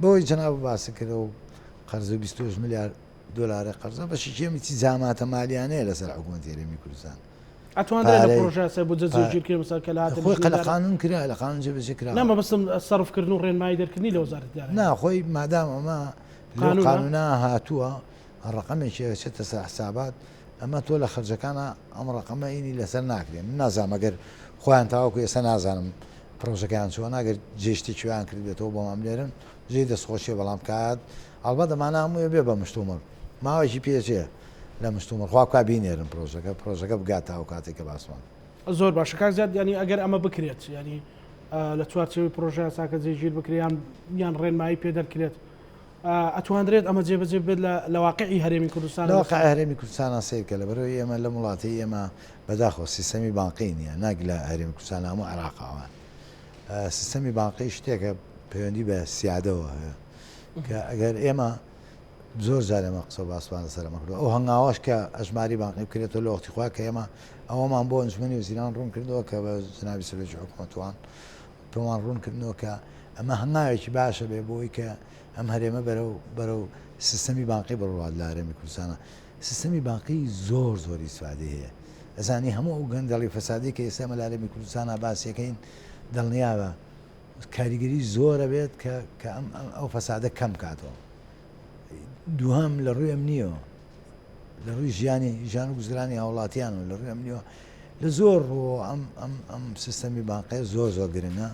S2: بەوەی جەناب باسی کرد و قەرز و 28 ملیار دۆلارە قەرزە بەشی کێمی چی زاماتە مالیانەیە لەسەر حکوومەتی هەرێمی کوردستان
S1: ئەتوانرێت لە پرۆژە یاسای بودجە جێگیر کرێ مەسەلەن کە لە هاتە
S2: خۆی لە قانون کرا لە قانون جێبەجێ کرا
S1: نا مەبەستم سەرفکردن و ڕێنمایی دەرکردنی لە وەزارەتی دارایی
S2: نا خۆی مادام ئەمە لەو قانونە هاتووە ڕقەمێکی ئەچێتە سەر حسابات ئەمە تۆ لە خەرجەکانە ئەم ڕقەمە ئینی لەسەر ناکرێ من نازانم ئەگەر خۆیان تاوەکو ئێستا نازانم پرۆژەکەیان چۆن ئەگەر جێشتێکیان کردبێتەوە بۆمان بنێرن جێی دەستخۆشیە بەڵام کات ئەڵبەت ئەمانە هەمووی بێ بە مشتومڕ ماوەیەکی پێچێ لە مشتومڕ خوا بکا بینێرن پرۆژەکە پرۆژەکە بگاتە ئەو کاتێک کە باسمان.
S1: زۆر باشە کاک زیاد یانی ئەگەر ئەمە بکرێت یانی لە چوارچێوەی پرۆژە یاساکە جێگیر بکرێت یان یان ڕێنمایی پێ دەرکرێت ئەتواندرێت ئەمە جێبەجێ بێت لە واقعی هەرێمی کوردستان
S2: لە واقعی هەرێمی کوردستان سەیر کە لەبەرەوەی ئێمە لەم وڵاتەی ئێمە بەداخەوە سیستەمی بانقی نییە ناک لە هەرێمی کوردستان لە هەموو عێراقەوە سیستەمی بانقی شتێکە پەیوەندی بە سیادەوە هەیە کە ئەگەر ئێمە زۆر جار ئێمە قسە و باسمان لەسەر ئەمە کردووە ئەو هەنگاوەش کە ئەژماری بانقی بکرێتەوە لە وەختی خۆی کە ئێمە ئەوەمان بۆ ئەنجومەنی وەزیران ڕوون کردەوە کە بە جەنابی سەرۆکی حکوومەتوان پێمان ڕوون کردنەوە کە ئەمە هەنگاوێکی باشە بێ بۆی کە ئەم هەرێمە بەرەو بەرەو سیستەمی بانقی بڕوات لە هەرێمی کوردستانە سیستەمی بانقی زۆر زۆر ئیسفادەی هەیە ئەزانی هەموو ئەو گەندەڵی فەسادی کە ئێستا ئێمە لە هەرێمی کوردستانە باسیەکەین دڵنیابە کاریگەری زۆرە بێت کە کە ئەم ئەو فەسادە کەم کاتەوە دووهەم لە ڕووی ئەمنیەوە لە ڕووی ژیانی ژیان و گوزرانی هاوڵاتیان و لە ڕووی ئەمنیەوە لە زۆر ڕووەوە ئەم ئەم ئەم سیستەمی بانقێ زۆر زۆر گرنگە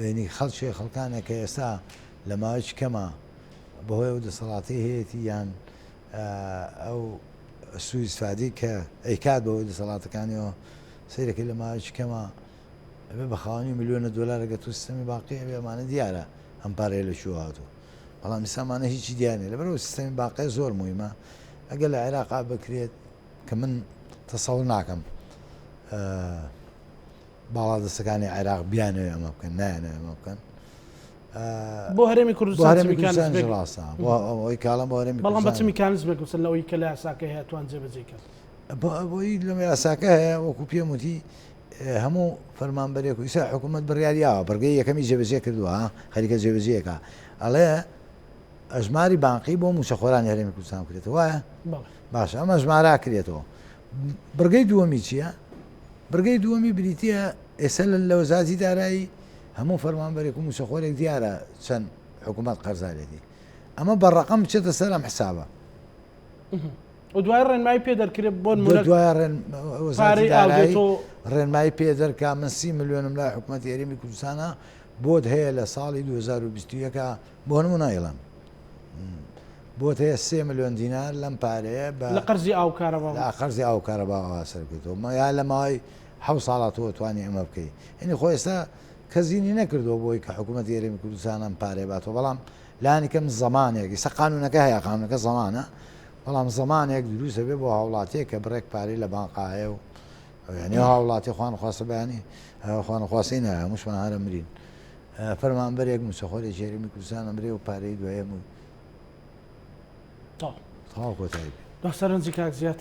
S2: ینی خەڵکێ خەڵکانێک کە ئێستا لە ماوەیەکی کەمە بەهۆی ئەو دەسەڵاتی هەیەتی یان ئەو. سوئی ئیسفادەی کە ئەیکات بەوەی دەسەڵاتەکانیەوە سەیرەکەی لە ماوەیەکی کەما ئەبێ بە خاوەنی ملیۆنە دۆلار ئەگەر تۆ سیستەمی بانقی هەبێ ئەمانە دیارە ئەم پارەیە لە کوێوە هاتووە بەڵام ئیستا ئەمانە هیچی دیار نیە لەبەرئەوە سیستەمی بانقی زۆر موهیمە ئەگەر لە عێراقا بکرێت کە من تەسەور ناکەم باڵادەستەکانی عێراق بیانەوێ ئەمە بکەن نایانەوێ ئەمە بکەن
S1: بۆ هەرێمی کوردستان هەرێمی کوردستان
S2: ڕاستە بۆ ئەوەی کاڵم بۆ هەرێمی
S1: بەڵام بە چ میکانیزمێک وسن لەوەی کە لە یاساکە هەیە توان جێبەجێ کەن
S2: بۆی لە یاساکە هەیە وەکو پێم وتی هەموو فەرمانبەرێک و ئیسا حکوومەت بڕیاریاوە بڕگەی یەکەمی جێبەجێ کردووە خەریکە جێبەجێەکە ئەڵێ ئەژماری بانقی بۆ موچەخۆرانی هەرێمی کوردستان بکرێتەوە وایە باشە ئەم ئەژمارا کرێتەوە بڕگەی دووەمی چییە؟ بڕگەی دووەمی بریتە ئێستا لە وەزارەتی دارایی هەموو فەرمانبەرێک و موچەخۆرێک دیارە چەند حکوومەت قەرزارێتی ئەمە بە ڕقم بچێتە سەر ئەم حسابە
S1: و دوای ڕێنمایی پێ دەرکرێت بۆ نمونە
S2: دوای ڕێن وەزارەتی دارایی ڕێنمایی پێ دەرکا من سی ملیۆنم لای حکوومەتی هەرێمی کوردستانە بۆت هەیە لە ساڵی 2021 بۆ نمونە ئەیڵێم بۆت هەیە سێ ملیۆن دینار لەم پارەیە بە
S1: لە قەرزی ئاو کارەبا
S2: لە قەرزی ئاو کارەباوە سەرکردەوە مە یا لە ماوەی حەو ساڵا تۆ توانی ئەمە بکەی یعنی خۆ ئێستا کەزینی نەکردووە بۆی کە حکوومەتی هەرێمی کوردستان ئەم پارەیە باتەوە بەڵام لانی کەم زەمانێک ئیستا قانونەکە هەیە قانونەکە زەمانە بەڵام زەمانێک دروستە بێ بۆ هاوڵاتیەک کە بڕێک پارەی لە بانقا هەیە و یعنی هاوڵاتی خوان خواستە بەیانی خوان خواستەی نایە هەمووشمان هەرە مرین فەرمانبەرێک مووچەخۆرێکی هەرێمی کوردستان ئەمرێ و پارەی دوای هەموو تەواو کۆتایی بێ.
S1: دوا سەرنجی کاک زیاد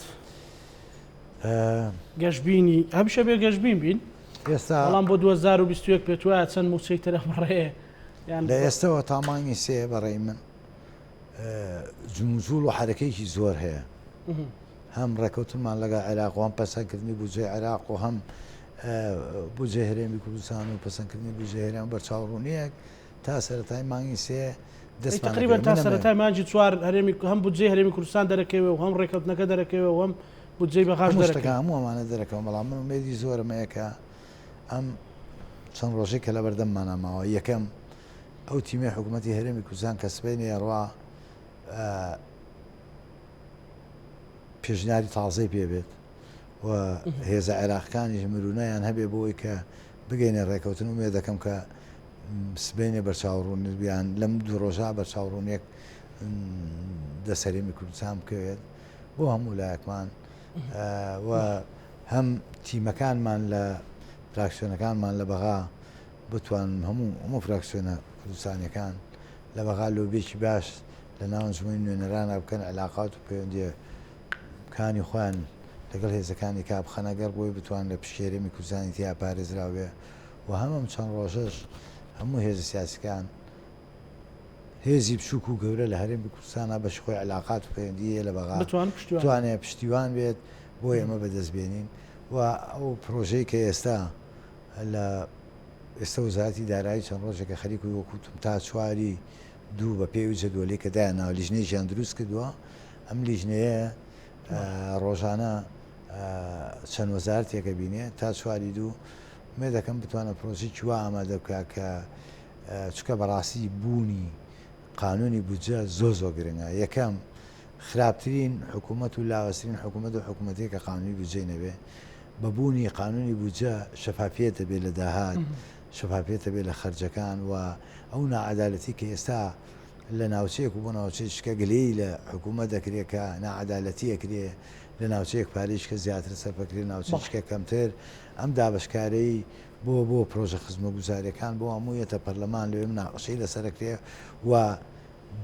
S1: گەشببینی هەمیشە بێ گەشببین بین
S2: ئێستا
S1: بەڵام بۆ 2021 پێت وایە چەند مووچەی ترە بڕێ
S2: یان لە ئێستەوە تا مانگی سێ بەڕێی من جموجوڵ و حرەکەیەکی زۆر هەیە هەم ڕێکەوتنمان لەگەڵ عێراق و هەم پەسەندکردنی بودجەی عێراق و هەم بودجەی هەرێمی کوردستان و پەسەندکردنی بودجەی هەرێم بەرچاوڕوونییەک تا سەرەتای مانگی سێ
S1: دەستمان تقریبا تا سەرەتای مانگی چوار هەرێمی هەم بودجەی هەرێمی کوردستان دەرەکەوێ و هەم ڕێکەوتنەکە دەرەکەوێ و هەم بودجەی بەغاش دەرەکەوێ.
S2: هەموو ئەمانە دەرەکەون بەڵام من ئومێدی زۆرم هەیە کە ئەم چەند ڕۆژەی کە لەبەردەممانا ماوە یەکەم ئەو تیمەی حکوومەتی هەرێمی کوردستان کە سبەینێ ئەڕوا پێشنیاری تازەی پێ بێت و هێزە عێراقەکانیش مرونەیان هەبێ بۆی کە بگەینە ڕێکەوتن و دەکەم کە سبینێ بەرچاوڕوون بیان لەم دوو ڕۆژە بەرچاوڕوونێک دەسەرێمی کوردستان بکەوێت بۆ هەموو لایەکمان و هەم تیمەکانمان لە فراکسیۆنەکانمان لە بەغا بتوان هەموو هەموو فراکسیۆنە کوردستانیەکان لە بەغا لۆبیەکی باش لە ناو ئەنجومەنی نوێنەرانا بکەن عیلاقات و پەیوەندیە کانی خۆیان لەگەڵ هێزەکانی کا بخەنە گەڕ بۆی بتوان لە پشکی هەرێمی کوردستانی تیا پارێزراو بێ و هەم ئەم چەند ڕۆژەش هەموو هێزە سیاسیکان هێزی بچووک و گەورە لە هەرێمی کوردستانا بەشی خۆی عیلاقات و پەیوەندی هەیە لە بەغا بتوانێ پشتیوان بێت بۆ ئێمە بەدەست بێنین و ئەو پرۆژەی کە ئێستا لە ئێستا وەزارەتی دارایی چەند ڕۆژێکە خەریک و وەکو وتم تا چواری دوو بە پێی ئەو جەدوەلەی کە دایانناوە لیژنەیەکیان دروست کردووە ئەم لیژنەیە ڕۆژانە چەند وەزارتێکە بینێ تا چواری دوو مێ دەکەم بتوانە پرۆژێکی وا ئامادە بکە کە چکە بەڕاستی بوونی قانونی بودجە زۆر زۆر گرنگە یەکەم خراپترین حکوومەت و لاوەسترین حکوومەت و حکوومەتێک کە قانونی بودجەی نەبێ بە بوونی قانونی بودجە شەفافیەت دەبێت لە داهات، شەفافیەت دەبێت لە خەرجەکان و ئەو ناعەدالەتی کە ئێستا لە ناوچەیەک و بۆ ناوچەیەکی کە گلەیی لە حکوومەت دەکرێت کە ناعەدالەتی ئەکرێ لە ناوچەیەک پارەیەکی کە زیاتر سەرف ئەکرێ ناوچەیەکی کە کەمتر ئەم دابەشکارەی بۆ بۆ پرۆژە خزمەگوزاریەکان بۆ هەموو یەتە پەرلەمان لەوێ مناقەشەی لەسەر ئەکرێ و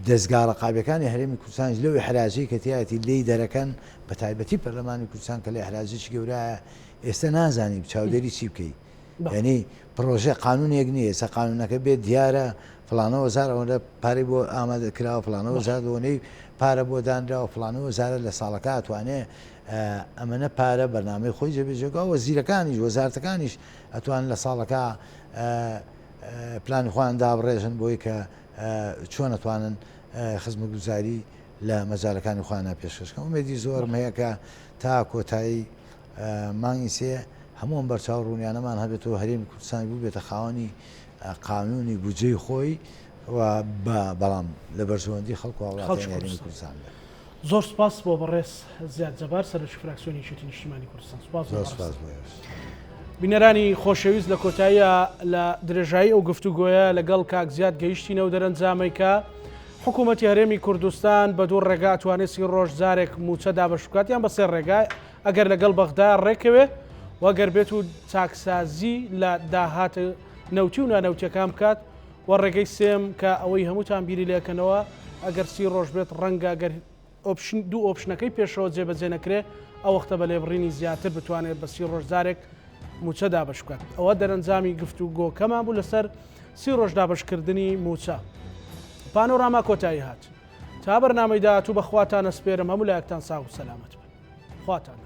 S2: دەزگا ڕەقابیەکانی هەرێمی کوردستانیش لەو ئیحراجەی کە تیایەتی لێی دەرەکەن، بە تایبەتی پەرلەمانی کوردستان کە لە ئیحراجێکی گەورایە، ئێستا نازانی چاودێری چی بکەی. یانی پڕۆژە قانونێک نییە، ئێستا قانونەکە بێت دیارە فڵانە وەزار ئەوەندە پارەی بۆ ئامادە کراوە، فڵانە وەزارەت ئەوەنەی پارە بۆ دانراوە، فڵانە وەزارەت لە ساڵەکە ئەتوانێ ئەمەنە پارە بەرنامەی خۆی جێبەجێ بکا، وەزیرەکانیش وەزارەتەکانیش ئەتوانن لە ساڵەکە پلانی خۆیان دابڕێژن بۆی کە چۆن ئەتوانن خزمەتگوزاری لە مەجالەکانی خۆیانە پێشکەش کەن ئومێدی زۆرم هەیە کە تا کۆتایی مانگی سێ هەموو ئەم بەرچاو ڕوونیانەمان هەبێت و هەرێمی کوردستانی بووبێتە خاوەنی قانونی بودجەی خۆی و بەڵام لە بەرژەوەندی خەڵک و هاوڵاتیانی هەرێمی کوردستان بێت.
S1: زۆر سپاس بۆ بەڕێز زیاد جەبار سەرۆکی فراکسیۆنی یەکێتی نیشتیمانی کوردستان. سپاس بۆ
S2: زۆر
S1: بەڕێزتان.
S2: سپاس بۆ ئێوەش.
S1: بینەرانی خۆشەویست لە کۆتاییە لە درێژایی ئەو گفتوگۆیە لەگەڵ کاک زیاد گەیشتینە و دەرەنجامەی کە حکوومەتی هەرێمی کوردستان بە دوو ڕێگا ئەتوانێت سی ڕۆژ جارێک مووچە دابەش بکات یان بە سێ ڕێگا ئەگەر لەگەڵ بەغدا ڕێکەوێ و ئەگەر بێت و چاکسازی لە داهات نەوتی و نانەوتیەکان بکات و ڕێگەی سێم کە ئەوەی هەمووتان بیری لێکەنەوە ئەگەر سی ڕۆژ بێت ڕەنگە گەر option دوو option ەکەی پێشەوە جێبەجێ نەکرێ ئەو وەختە بە لێبڕینی زیاتر بتوانێت بە سی ڕۆژ جارێک مووچە دابەش بکات. ئەوە دەرەنجامی گفتوگۆکەمان بوو لەسەر سی ڕۆژ دابەشکردنی مووچە. پانۆراما کۆتایی هات. تا بەرنامەی داهاتوو بە خواتان ئەسپێرم هەموو لایەکتان ساغ و سەلامەت بن. خواتان.